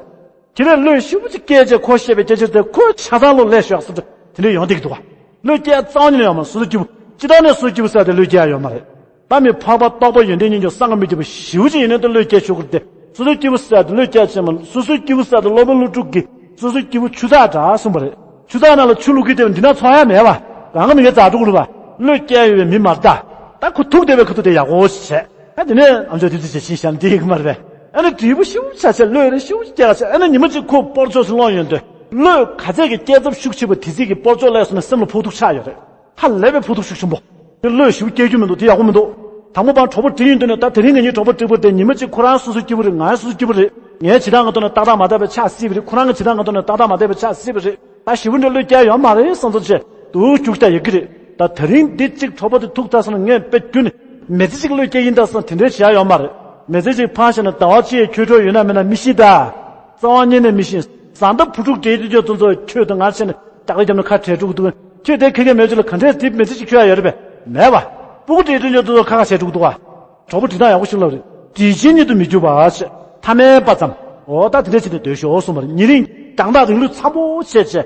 དེ་ནས་བློས་ཞིབ་ཅིག་སྐད་ཆ་ཁོ་བཤད་པའི་སྐད་ཆ་དེ་ཁོས་ཆ་ཚང་ལོ་ལས་ཞོག་སོ་དེ་འདྲ་ཡོང་བསྡད་ཀྱི་འདུག་བ། བློས་སྐྱེ་རྩ་བ་ཉིད་ནས་ཡོད་མ་སོ་སོ་སྐྱིད་པོ་ཅི་ལྟར་ནས་སོ་སོ་སྐྱིད་པོ་ཟེར་དེ་བློས་སྐྱེ་ཡ་ཡོད་མ་རེད། ད་མི་འཕགས་པ་རྟོགས་པ་ཡོན་ཏན་སྙིང་རྗེ་བསམ་ག་མི་ཁྱབ་པ་ཞིབ་ཅིག་ཡིན་ན་དེ་བློས་སྐྱེ་ཆོག་གི་རེད་དེ་སོ་སོ་སྐྱིད་པོ་ཟེར་དེ་བློས་སྐྱེ་ཆེ་མ་སོ་སོ་སྐྱིད་པོ་ཟེར་དེ་སློབ་དཔོན་ཀླུ་སྒྲུབ་ཀྱིས་སོ་སོ་སྐྱིད་པོ་ཆུ་ཚགས་འདྲ་གསུངས་པ་རེད། ཆུ་ཚགས་ནང་ལ་ཆུ་བླུགས་ཀྱི་དེ་འདི་ན་ཚོགས་ཡ་མེད་བ། གང་ག་མི་གའི་རྩ་དྲུག་རུ་བ། བློས་སྐྱེ་ཡོད་པའི་མི་མ་རེད་ད། ད་ཁོ་ཐུག་བསྡད་པའི་ཁ་ཐུག་དེ་ཡག་པོ་ཞིག་བྱས། ཨ་དེ་ནས་ཨམ་ཅོག་དེ་ཚོ་བྱས་ཤིང་བཤད་ན་དེ་ཡིན་གི་མ་རེད་པས། ཨ་ནི་འབྲས་བུ་ཤིན་ཏུ་ཆ་ཆེ་བློས་རེ་ཤིན་ཏུ་སྐྱེ་ཆེ་ཨ་ནི་ཉི་མ་གཅིག་ཁོ་སྤོར་ཆོག་སུ་སློང་ཡོང་དུས་བློས་ག་ཚད་ཀྱི་སྐྱེ་ཚབས་ཤུགས་ཆེ་བ་དེ་ཚིག་གི་སྤོར་ཆོག་ལས་སོང་ན་སེམས་ལ་ཕོག་ཐུག་ཆགས་ཡོད་རེད། ཧ་ལས་པའི་ཕོག་ཐུག་ཤུགས་ཆེན་པོ། དེ་བློས་ཞིབ་སྐྱེ་རྒྱུ་མི་འདུག་དེ་ཡག་པོ་མི་འདུག་དང་པོ་པང་གྲོགས་པོ་བསྒྲིགས་ཡོང་དུས་ནས་ད་དེ་རིང་ངེད་གཉིས་གྲོགས་པོ་བསྒྲིགས་པ་དེ་ཉི་མ་གཅིག་ཁོ་རང་སོ་སོ་སྐྱིད་པོ་རེད་ང་ཡང་སོ་སོ་སྐྱིད་པོ་རེད། ངས་ཇི་ལྟར་ང་ཐོག་ནས་ཏག་ཏག་མ་བལྟས་པའི་ཆགས་སྲིད་པ་རེད་ཁོ་རང་གིས་ཇི་ལྟར་ང་ཐོག་ནས་ཏག་ཏག་མ་བལྟས་པའི་ཆགས་སྲིད་པ་རེད། ད་ཞི་བོ་འདྲ་བློས་སྐྱེ་ཡོད་མ་རེད་བསམ་ཚོད་ཆེ། འདུག་རྒྱུག་ཀྱང་ཡོད་ཀྱི་རེད། ད་དེ་རིང་འདི་གཅིག་གྲོགས་པོ་དེ་ཐུག་ཚར་སོང་ན་ངས་དཔེ་རྒྱུན་ནས་མི་ཚེ་གཅིག་བློས་སྐྱེ་ཡིན་ད་སོང་དེ་འདྲའི་བྱ་ཡོད་མ་རེད། མི་ཚེ་གཅིག་ཕངས་ཤེ་ན་ཟླ་བ་གཅིག་ཁྱོད་འགྲོ་ཡོད་ན་མེད་ན་མི་ཤེས་ད། རྩ་བ་ཉིད་ནས་མི་ཤེས། བཟའ་ཟླ་བུ་ཕྲུག་འབྲེལ་ཡོད་དེ་ཚོ་ཁྱོད་དང་ང་ཕྱེ་ནས་ལྕགས་རི་རྒྱབ་ནས་ཁ་བྲལ་འགྲོ་གི་འདུག་ཁྱོད་དེ་ཁ་སྐད་མེད་ཚོད་ལ་ག་འདྲས་དེ་མི་ཚེ་གཅིག་ཁྱོད་ཡ་ཡོད་རེད་པས་མེད་པ། སྤུ་གུ་འབྲེལ་ཡོད་དེ་ཚོ་ཁ་ཁ་བྱས་འགྲོ་གི་འདུག་བ། གྲོགས་པོ་འབྲི་སྟངས་ཡག་པོ་ཞིག་ལབ་རེད། འབྲི་བྱེད་ཉིད་དུ་མི་འགྱུར་བ་ཞེས་ཐ་མལ་པ་ཙམ། འོ་ད་དེ་འདྲ་བྱས་ནས་སྡོད་ཤོག་གསུངས་པ་རེད། ཉེ་རིང་རྒྱང་ཐག་རིང་ལུས་འཚམ་པོ་བྱས་བྱས།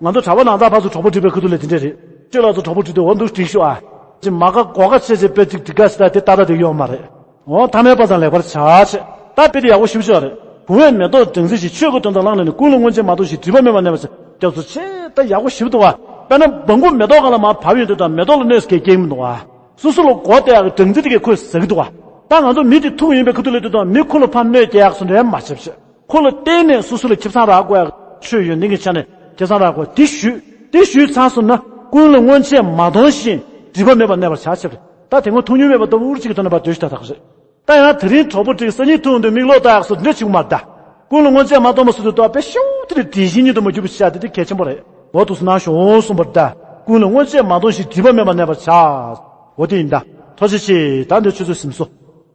ང་ཚོ་གྲྭ་པ་ནང་ཚགས་ཕར་ཚུར་གྲོགས་པོ་འབྲི་བའི་ཁུ་ཐུག་ལས་དེ་འདྲ་རེད། ཁྱོད་ལ་ཚོ་གྲོགས་པོ་འབྲི་དུས་འོ་འདུག་འགྲིག་ཤོག་ཨ། ཅི་མ་དགའ་མགོ་དགའ་བྱས་བྱས་དཔེ་ཅིག་འབྲི་དགའ་ཟེར་ད་དེ་ཏག་ཏག་དེ་ཡོད་མ་རེད། འོ་ཐ་མལ་པ་ཙམ་ལེགས་པར་བྱ་བྱས། ད་དཔེ་དེ་ཡག་པོ་ཞིབ་ཤོག་རེད། བུང་བས་མེ་ཏོག་སྦྲང་རྩི་བཞིན། ཆོས་ཀྱི་དོན་དུ་བླངས་ནས་ནི། ཀུན་ལ་སྔོན་ཆད་མ་མཐོང་ཞིང་། སྒྲིབ་པ་མེད་པར་གནས་པར་བྱ། སྐྱབས་སུ་མཆི། ད་ཡག་པོ་ཞིབ་འདུག་བ། དཔེར་ན་སྦྲང་བུ་མེ་ཏོག་སྒང་ལ་མར་བབས་ཡོང་དུས་དང་མེ་ཏོག་ལ་གནོད་སྐྱེལ་གྱི་མི་འདུག་བ། སོ་སོ་ལ་མགོ་གཏད་ཡག་གི་སྦྲང་རྩི་དེ་གས་ཁོས་ཟ་གི་འདུག་བ། ད་ང་ཚོ་མི་དེ་ཐུག་ཡིན་པའི་ཁ་ཐུག་ལ་དུས་དང་མི་ཁོ་ལ་ཕར་གནོད་སྐྱེལ་ཡག་སོ་འདྲ་མ་བྱེད་བྱེད། ཁོ་ལ་བརྟེན་ནས་སོ་སོ་ལ་ཁེ་བཟང་རག་དགོས་ཡག་ཆོས་ཡོན་ཏན་གྱི་ཆ་ནས་ཁེ་བཟང་རག་དགོས་དེ་ཞུས། དེ་ཞུས་ཚར་སོང་ན་ཀུན་ལ་སྔོན་ཆད་མ་མཐོང་ཞིང་སྒྲིབ་པ་མེད་པར་གནས་པར་བྱ་ཞེས་པ་རེད། ད་དེ་སྔོན་ཐུག་མྱོང་མེད་པ་ལྟ་བུ་ཅིག་གི་ཐོག་ནས་ཕར་སྡོད་ཤིག་ད་ད་ག་རེད། ད་ཡང་དེ་རིང་གྲོགས་པོ་ཅིག་སང་ཉིན་ཐུག་འདོད་མིག་ལོག་ལྟ་ཡག་སོ་འདྲ་ཅིག་མ་གདའ། ཀུན་ལ་སྔོན་ཆད་མ་མཐོང་བ་སོ་སོའི་ལྟོས་པའི་ཤུགས་དེ་ནི་དེ་བཞིན་ཉིད་དུ་མ་གྱུར་པ་ཤ་དེ་དེ་གལ་ཆེན་པོ་རེད། འོ་ཐུགས་སུ་གནང་ཞོག་གསུངས་པར་གདའ། ཀུན་ལ་སྔོན་ཆད་མ་མཐོང་ཞིང་སྒྲིབ་པ་མེད་པར་གནས་པར་བྱ། འོ་དེ་ཡིན་ད། ཐུགས་རྗེ་ཆེ། ད་འདི་ཆུ་ཚོད་ཟིན་སོང་།